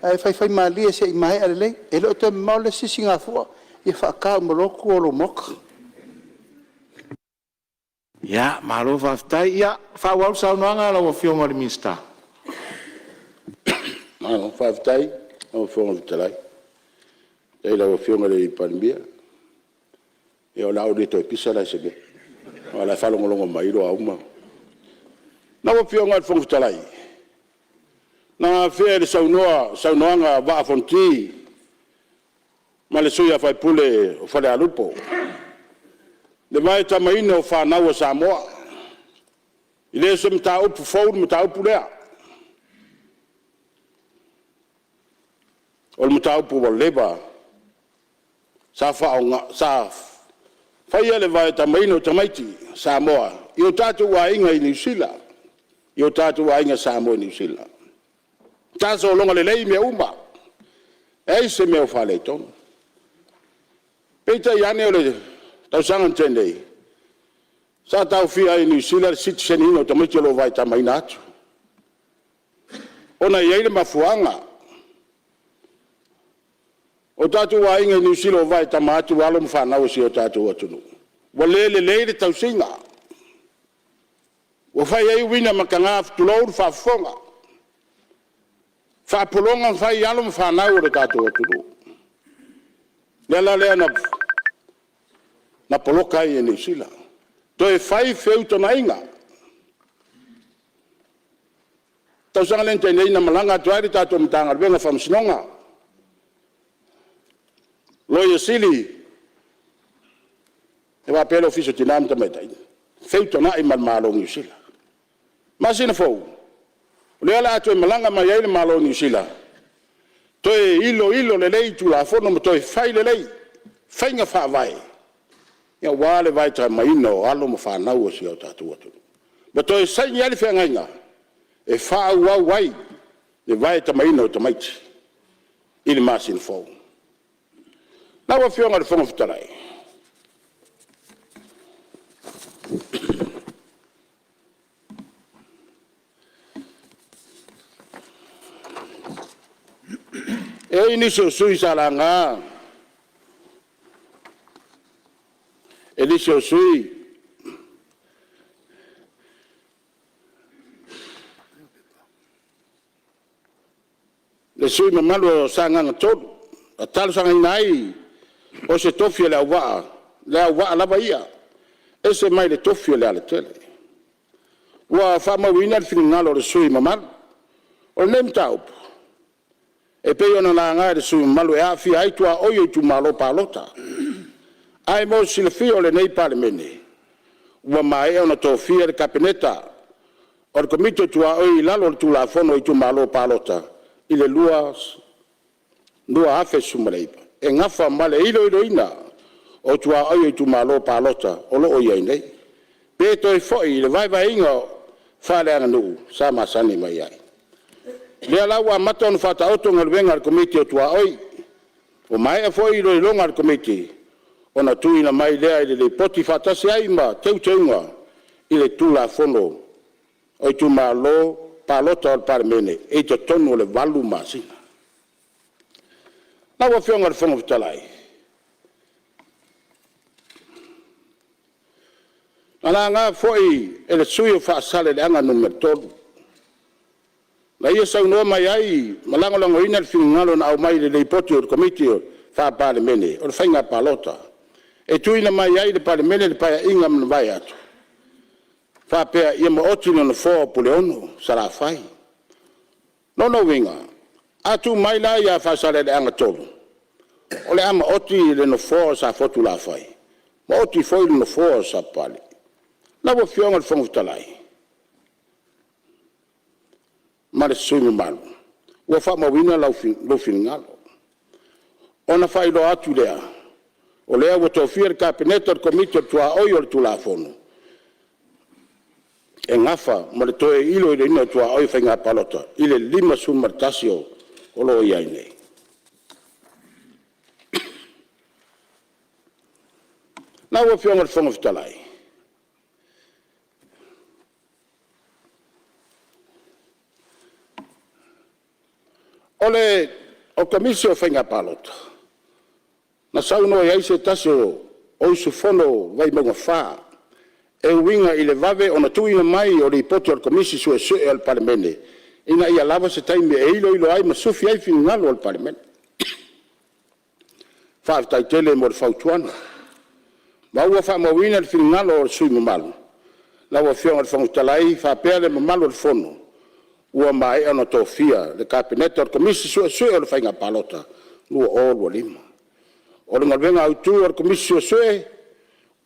Ae faifaimalie se i maea lelei. E le o toe mamao le isi sisigafua, ia faata uma loa tua o lou maota. Ia, malo faafetai. Ia faaauau le saunoaga a lau Afioga i le Minisita. Malo faafetai i lau Afioga i le Fofoga Fetalai. Faafetai i lau Afioga i le Palemia. Ia o le a ou le toe pisa la i se mea, aua o la e faalogologo mai Loau ma… Lau Afioga i le Fofoga Fetalai, na afea i le saunoaga a Vaa o Fonoti ma le sui usufono o Falealupo le vaetamaina o fanau a Samoa. E le o se mataupu fou le mataupu lea. O le mataupu ua leva. Sa faia le vaetamaina o tamaiti Samoa i o tatou aiga i Niu Sila, i o tatou aiga Samoa i Niu Sila. Sa sologa lelei mea uma, leai se mea o faaletonu. Peitai ane o le tausaga na tea nei, sa taofia ai e Niu Sila le sitiseniina o tamaiti o lo o vaetamaina atu, ona e i ai le mafuaaga. O tatou aiga i Niu Sila o vaetama atu alo ma fanau a si o tatou atunuu, ua le lelei le tausiga, ua fai ai uiga mataga tulou le faafofoga, faapologa ma fai alo ma fanau a lo tatou atunuu. O le ala lea na poloka ai e Niu Sila, toe fai feutagaiga. O le tausaga lea na tea nei na malaga atu ai le tatou Matagaluega o Faamasinoga, Loia Sili faapea le Ofisa o Tina ma Tamaitai, feutagai ma le Malo o Niu Sila. Masina fou, o lea o le a toe malaga mai ai le Malo o Niu Sila, toe iloilo lelei Tulafono ma toe fai lelei faiga faavae aua le vaetamaina o alo ma fanau a si o tatou atunuu, ma toe saini ai le feagaiga e faaauau ai le vaetamaina o tamaiti i le masina fou. Lau Afioga i le Fofoga Fetalai, e i ai nisi o sui usufono sa laga e nisi o sui usufono le sui usufono mamalu o Sagaga 3, na talosagaina ai o se tofi o Leauvaa, Leauvaa lava ia, e ese mai le tofi o Lealatele. Ua faamauina le finagalo o le sui usufono mamalu. O lenei mataupu e pei ona laga e le sui usufono mamalu e aafia ai tuaoi o itumalo palota. Ae mo le silafia e lenei Palemene, ua maea ona tofia le Kapeneta o le Komiti o Tuaoi i lalo o le Tulafono o Itumalo Palota i le 2019, e nafa ma le iloiloina o tuaoi o itumalo palota o lo o i ai nei, pe toe foi i le vaevaeina faaleaganuu sa masani mai ai. O lea la ua amata ona faataoto galuega a le Komiti o Tuaoi. Ua maea foi iloiloga a le Komiti, ona tuuina mai lea o le Lipoti faatasi ai ma Teuteuga i le Tulafono o Itumalo Palota o le Palemene i totonu o le 8 masina. Lau Afioga i le Fofoga Fetalai, na laga foi e le sui usufono mo Faasaleleaga 3, na ia saunoa mai ai ma lagolagoina le finagalo na aumai i le Lipoti a le Komiti Faa-Palemene o le Faiga Palota e tuuina mai ai i le Palemene i le Paeaiga na mavae atu, faapea ia maoti le nofoa o Puleono i Salafai. O lona uiga, a tuu mai la ia Faasaleleaga 3, o le a maoti le nofoa o Safotulafai, maoti foi le nofoa o Sapapalii. Lau Afioga i le Fofoga Fetalai ma le sui usufono mamalu, ua faamauina lou finagalo. Ona faailoa atu lea, o lea ua tofia le Kapeneta i le Komiti o Tuaoi o le Tulafono, e nafa ma le toe iloiloina o tuaoi o Faiga Palota i le 51 o lo o i ai nei. Lau Afioga i le Fofoga Fetalai, o le Komisi o Faiga Palota, na saunoa i ai se tasi o sui usufono o Vaimauga 4 e uiga i le vave ona tuuina mai o Lipoti a le Komisi Suesue a le Palemene, ina ia lava se taimi e iloilo ai ma sufi ai finagalo o le Palemene. Faafetai tele mo le fautuaga. Ma ua faamauina le finagalo o le sui usufono mamalu. Lau Afioga i le Fofoga Fetalai faapea le mamalu o le Fono, ua maea ona tofia le Kapeneta o le Komisi Suesue o le Faiga Palota 2025. O le galuega autu a le Komisi Suesue,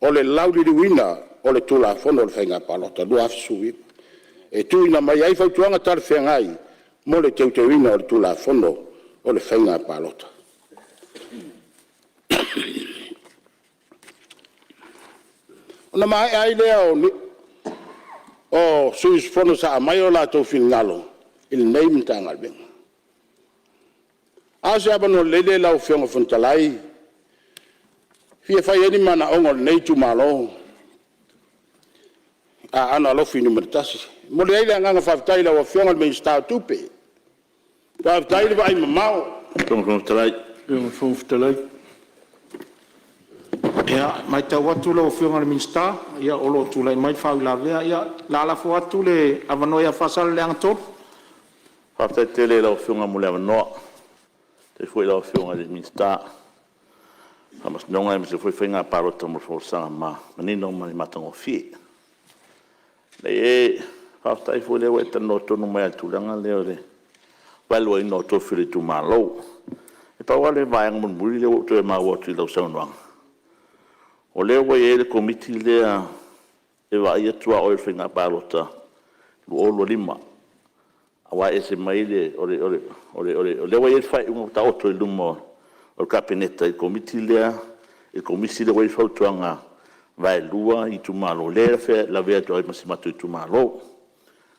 o le lauliliuina o le Tulafono o Faiga Palota 2019, e tuuina mai ai fautuaga talafeagai mo le teuteuina o le Tulafono o Faiga Palota. Ona maea ai lea o sui usufono sa aumai o latou finagalo i lenei Matagaluega. A o se avanoa lelei lenei lau Afioga i le Fofoga Fetalai e fia fai ai ni manaoga o lenei itumalo Aana Alofi Nu.1. E momoli ai le agaga faafetai i lau Afioga i le Minisita o Tupe, faafetai le vaaimamao. Ia, e matau atu lau Afioga i le Minisita o lo o tulai mai le faauilavea. Ia, o le a lafo atu le avanoa ia Faasaleleaga 3. Faafetai tele i lau Afioga mo le avanoa. Faafetai foi i lau Afioga i le Minisita o Faamasinoga aemaise foi o Faiga Palota mo le folasaga manino ma le matagofie. E faafetai foi o lea ua e talanoa tonu mai lava i le tulaga lea o le value aina o tofi o le itumalo. E pau lava le vaega mulimuli lea ua ou toe maua atu i lau saunoaga, o lea ua i ai le Komiti lea e vaaia tuaoi o le Faiga Palota 2025, aua e ese mai le… o lea ua i ai le faaiuga ua taoto i luma o le Kapeneta i le Komiti lea, le Komisi lea ua i ai le fautuaga vaelua itumalo, lea e lavea atu ai ma si o matou itumalo,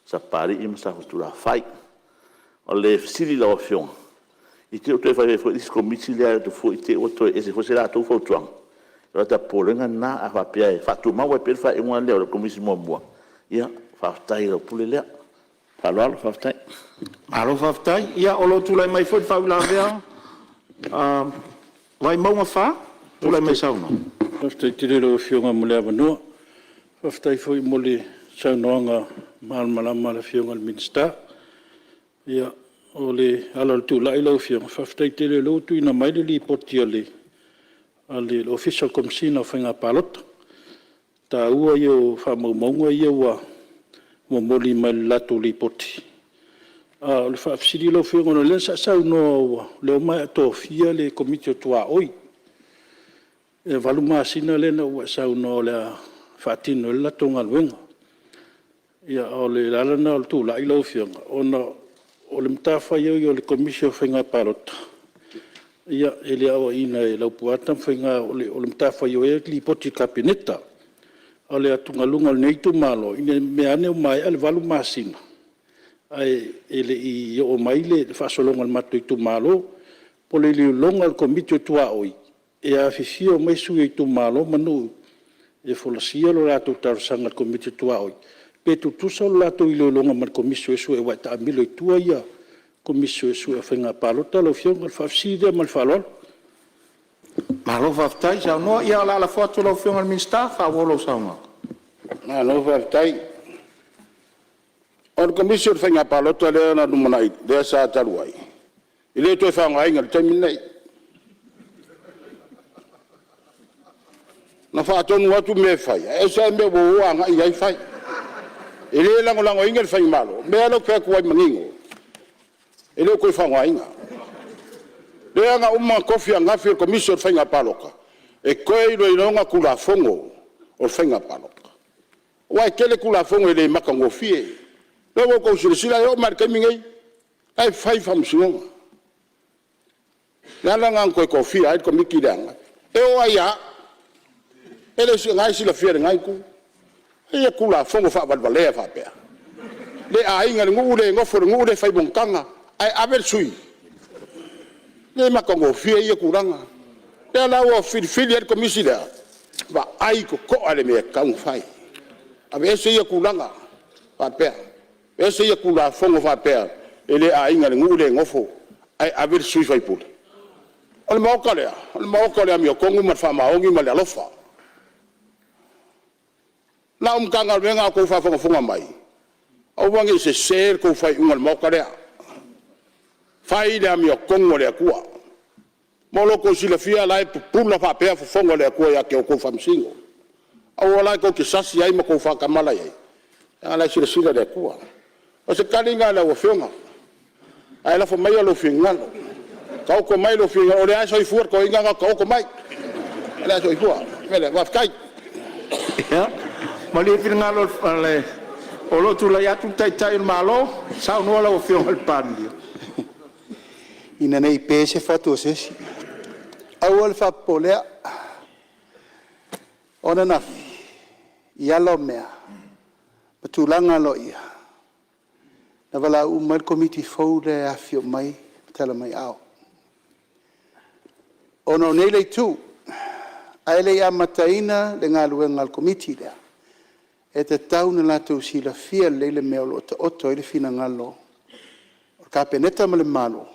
Sapapalii ma Safotulafai. O le fesili i lau Afioga, i te i ua toe fai ai foi le isi Komisi lea alu atu foi te i ua toe ese foi se latou fautuaga? O lota popolega lena. A faapea e faatumau ai pea le faaiuga lea o le Komisi muamua, ia faafetai i lau pule lea. Ma le faaaloalo faafetai. Malo faafetai. Ia o lo o tulai mai foi le faauilavea a Vaimauga 4. Tulai mai e saunoa. Faafetai tele i lau Afioga mo le avanoa. Faafetai foi mo le saunoaga malamalama a le Afioga i le Minisita. Ia, o le ala o le tulai lau Afioga, faafetai tele o lea ua tuuina mai le Lipoti a le Ofisa o le Komesina o Faiga Palota. O le taua ia o faamaumauga ia ua momoli mai e le latou Lipoti. A o le faafesili lau Afioga ona o lea sa e saunoa o lea ua maea tofia le Komiti o Tuaoi, e 8 masina lea na ua e saunoa o le a faatino ai le latou galuega. Ia o le ala lena o le tulai lau Afioga, ona o le matafaioi a le Komisi o Faiga Palota, e le aoaiina e Laupua Tamafaiga, o le matafaioi lava o le lipoti i le Kapeneta. A o le atugaluga o lenei itumalo, ina ne i meaane ua maea le 8 masina ae le i oo mai le faasologa i le matou itumalo. Po o le iloiloga a le Komiti o Tuaoi, e afifio mai sui o itumalo ma nuu e folasia le latou talosaga i le Komiti o Tuaoi, pe tutusa le latou iloiloga ma le Komisi Suesue aua e taamilo i tua le Komisi Suesue o Faiga Palota lau Afioga. O le faafesili lea ma le faaaloalo. Malo faafetai saunoa. Ia o le a lafo atu i lau Afioga i le Minisita e faaauau lau saunoaga. Malo faafetai. O le Komisi o le Faiga Palota lea na lumanai, lea sa talu ai, e le toe faaaogaina i le taimi lenei. Na faatonu atu mea e fai, ae ese lava mea ua o agai i ai fai. E le lagolagoina le faigamalo. O le mea lea ou te fai atu ai manino, e le o toe faaaogaina. Lea na uma ona tofi ananafi le Komisi o le Faiga Palota e toe iloiloina Tulafono o Faiga Palota, aua e tele Tulafono e le matagofie. O lea ua outou silasila e oo mai lava i le taimi lenei, o la e fai faamasinoga. O le ala lena na toe tofia ai le Komiti lea ananafi. E oo lava ia au, e le o lena e silafia e lena Itu, e a Tulafono faavalevalea faapea? Le aiga i le nuu, le nofo i le nuu, le fai monotaga, ae ave le sui? E le matagofie ia tulaga. O lea la ua filifili ai le Komisi lea, vaai totoa i le mea e tatau ona fai. Aveese ia tulaga faapea, aveese ia Tulafono faapea e le aiga i le nuu le nofo ae ave le sui faipule. O le Maota lea, o le Maota o le amiotonu ma le faamaoni ma le alofa. Lau Matagaluega a o outou faafogafoga mai, aua ne i sese le tou faaiuga i le Maota lea. Fai le amiotonu a le Atua. Mo lo outou silafia o la e pupula faapea fofoga o le Atua ia te outou Faamasino. Aua la tou te sasi ai ma tou faatamala i ai, leaga o la e silasila le Atua. O se tali lena i lau Afioga, ae lafo maia lou finagalo, taoto mai lou finagalo, o lea lava e soifua le toeaina lena, taoto mai, o lea e soifua. O le mea lea, faafetai. Ia, malie le finagalo o lo o tulai atu le Taitai o le Malo, saunoa lau Afioga i le Palemia. Ina ne i pe se fatu a se isi, aua le faapopole'a. O ananafi i ala o mea ma tulaga aloaia na valaau uma ai le Komiti fou lea e afifio mai ma tala mai aao. Ona o nei le itu, ae le i amataina le galuega a le Komiti lea, e tatau ona latou silafia lelei le mea o lo o taoto ai le finagalo o le Kapeneta ma le Malo,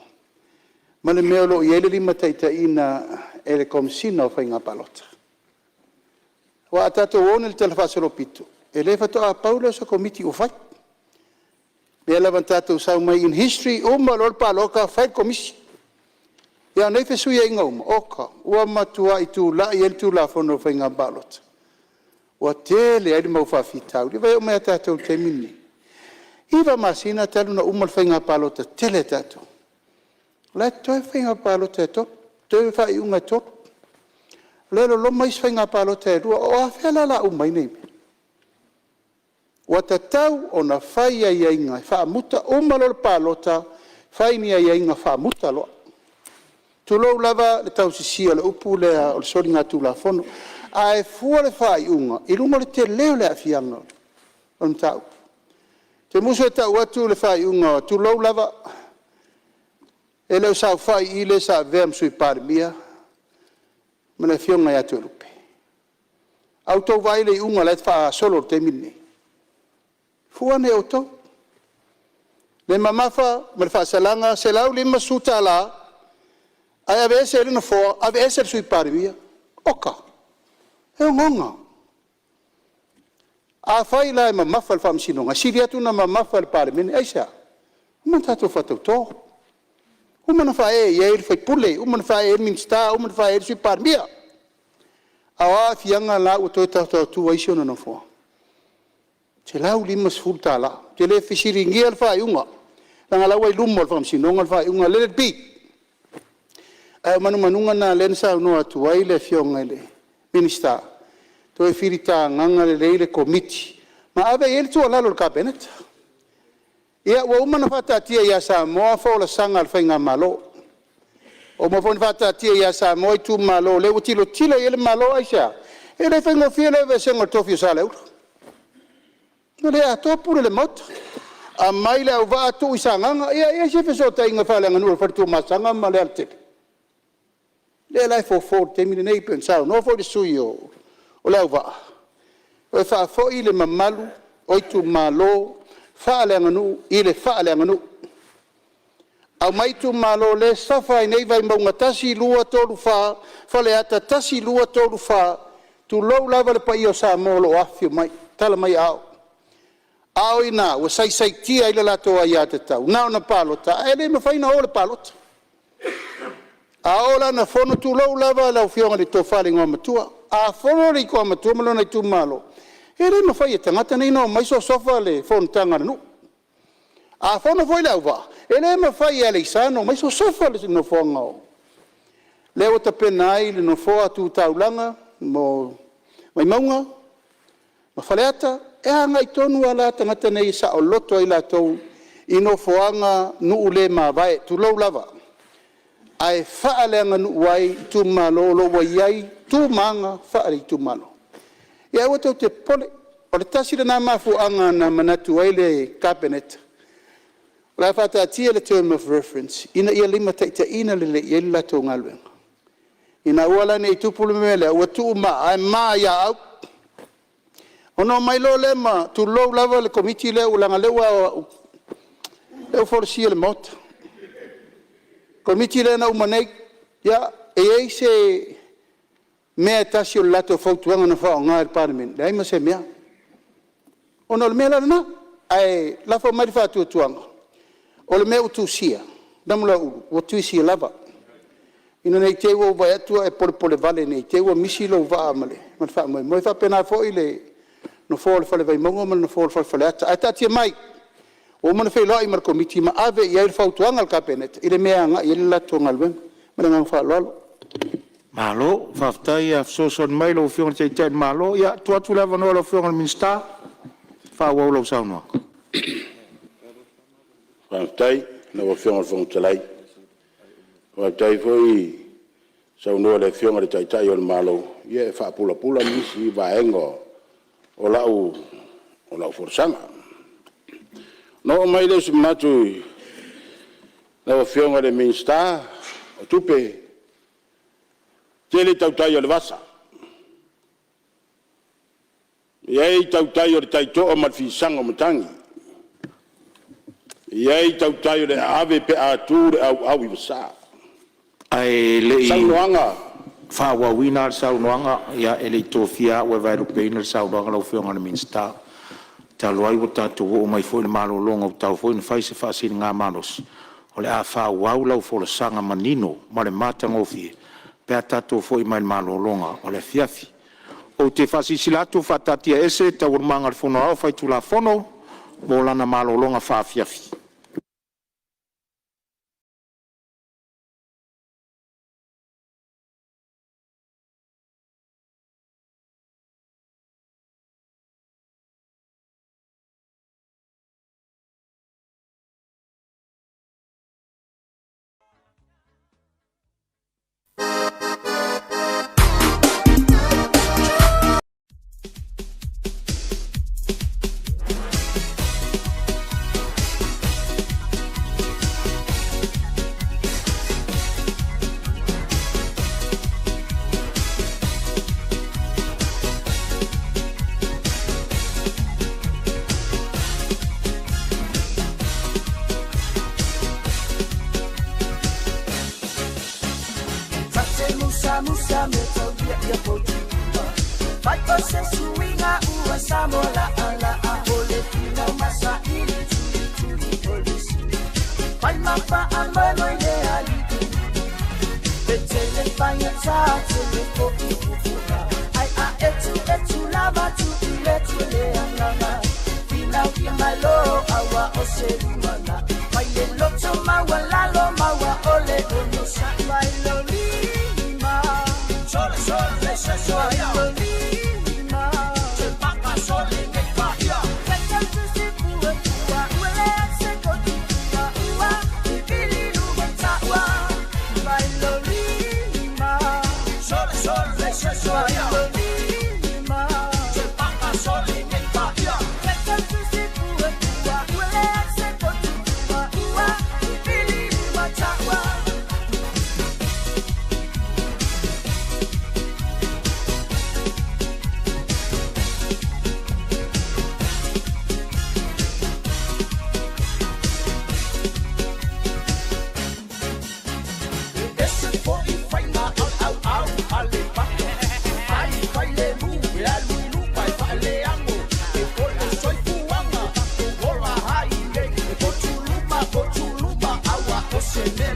ma le mea o lo o i ai le limataitaiina e le Komesina o Faiga Palota. Aua a tatou o nei i le talafaasolopito, e le faatoa pau lea o se Komiti ua fai. O lea lava na tatou sau mai in history, uma loa le palota fai le komisi. A o nei fesuiaiga uma, oka, ua matuai tulai ai le Tulafono o Faiga Palota ua tele ai le mau faafitauli. Vaai oo mai ia tatou i le taimi lenei, e 9 masina talu ona uma le faiga palota tele a tatou, o la e totoe faiga palota e 3, toe faaiuga e 3. O lea e loloma isi faiga palota e 2. O afea la o le a uma ai nei mea? Ua tatau ona fai aiaiga e faamuta, uma loa le palota fai ni aiaiga faamuta loa. Tulou lava le tausisia o le upu lea o le soligatulafono, ae fua le faaiuga i luga o le tele o le aafiaga o le mataupu. Ou te musu e tau atu le faaiuga, tulou lava, e le o saofai i i le sa avea ma Sui Palemia ma le Afioga ia Toelupe. A outou vaai i le iuga o la e faagasolo i le taimi lenei? Fua ane e outou le mamafa ma le faasalaga, $150 ae aveese ai le nofoa, aveese le Sui Palemia. Oka, e ogaoga. Afai la e mamafa i le Faamasinoga, e sili atu ona mamafa i le Palemene. Aisea? Ua uma ona tatou faatauto, uma ona faaee i ai le sui usufono, uma ona faaee i ai le Minisita, uma ona faaee i ai le Sui Palemia. A o a aafiaga la ua toe tau atu ai isi ona nofoa? $150. Ou te le fesiligia le faaiuga, leaga o la e ua i luma o le Faamasinoga le faaiuga, let it be. Ae o manumanuga lena o lea na saunoa atu ai le Afioga i le Minisita, toe filitagaga lelei le Komiti ma ave i ai le tuualalo a le Kapeneta. Ia ua uma ona faataatia ia Samoa folasaga a le faigamalo, ua uma foi ona faataatia ia Samoa itumalo o lea ua tilotilo i ai le Malo. Aisea? E le faigofie le aveesega o le tofi o Saleaula. E le atoa pule i le Maota. Aumai Leauvaa tuu i Sagaga. Ia e i ai se fesootaiga faaleaganuu a le fale Tuamasaga ma Lealatele? Lea la e fofo i le taimi lenei pei ona saunoa foi le sui usufono o Leauvaa, toe faafoi le mamalu o itumalo faaleaganuu i le faaleaganuu. Aumai itumalo lea e safea ai nei Vaimauga 1, 2, 3, 4, Faleata 1, 2, 3, 4, tulou lava le paia o Samoa o lo o afifio mai, tala mai aao. A o i ina ua saisaitia ai le latou aiatatau na ona palota ae le mafai ona o i le palota. A oo la ina fono, tulou lava lau Afioga i le Tofa i le Igoamatua, a fono le Igoamatua ma lona itumalo, e le mafai e tagata nei ona omai sosofa le fonotaga a le nuu. A fono foi Leauvaa, e le mafai e Aleisa ona omai sosofa le nofoaga o… Lea ua tapena ai le nofoa tu taulaga mo Vaimauga ma Faleata, e agai tonu lava la tagata nei e saoloto ai latou i nofoaga nuu le mavae, tulou lava, ae faaleaganuu ai itumalo o lo o ua i ai tu ma aga faaitumalo. Ia aua tou te popole, o le tasi lena mafuaaga na manatu ai le Kapeneta, o le a faataatia le term of reference ina ia limataitaiina lelei i ai le latou galuega, ina ia aua la ne i tupu le mea lea, ua tuumaa ae ma ia au. Ona omai loa lea ma… tulou lava le Komiti lea leaga o lea ua folasia i le Maota. Le Komiti lea na uma nei, ia, e i ai se mea e tasi o le latou fautuaga na faaaoga e le Palemene? Leai ma se mea. Ona o le mea la lena, ae lafo mai le faatuatuaga, o le mea ua tusia, Namulauulu, ua tusia lava, ina ne i te i ua ou vaai atu ua e polepole vale ne i te i ua misi lou vaa ma le faamoemoe. E faapena foi le nofoa o le Fale Vaimauga ma le nofoa o le Fale Faleata. Ae taatia mai, ua uma ona feiloai ma le Komiti ma ave i ai le fautuaga a le Kapeneta i le mea e agai i ai le latou galuega. Ma le agaga faaaloalo. Malo faafetai fesoasoani mai i lau Afioga i le Taitai o le Malo. Ia, tuu atu le avanoa i lau Afioga i le Minisita e faaauau lau saunoaga. Faafetai i lau Afioga i le Fofoga Fetalai, faafetai foi saunoa i le Afioga i le Taitai o le Malo e faapulapula nisi vaega o lau folasaga. Ona oo mai lea o se manatu i lau Afioga i le Minisita o Tupe, e tele tautai o le vasa. E i ai tautai o le taitoa ma le fisaga o matagi, e i ai tautai o le aave pe a tu le auau i le vasa. Ae O le i saunoaga faaauauina le saunoaga, e le i tofia au e vaelupeina le saunoaga lau Afioga i le Minisita. Talu ai ua tatou oo mai foi i le malologa ua tatau foi ona fai se faasiligamalosi, o le a faaauau lau folasaga manino ma le matagofie pe a tatou foi mai le malologa o le afiafi. Ou te faasilasila atu ua faataatiaese Taualumaga a le Fono Aoao Faitulafono mo lana malologa faafiafi. Ta te musamusa me tau E ese foi faiga o le auau a le papa, fai failemu e alu i luma e faaleago e o le soifuaga ola ai nei. E potu luma, potu luma, aua o se mea.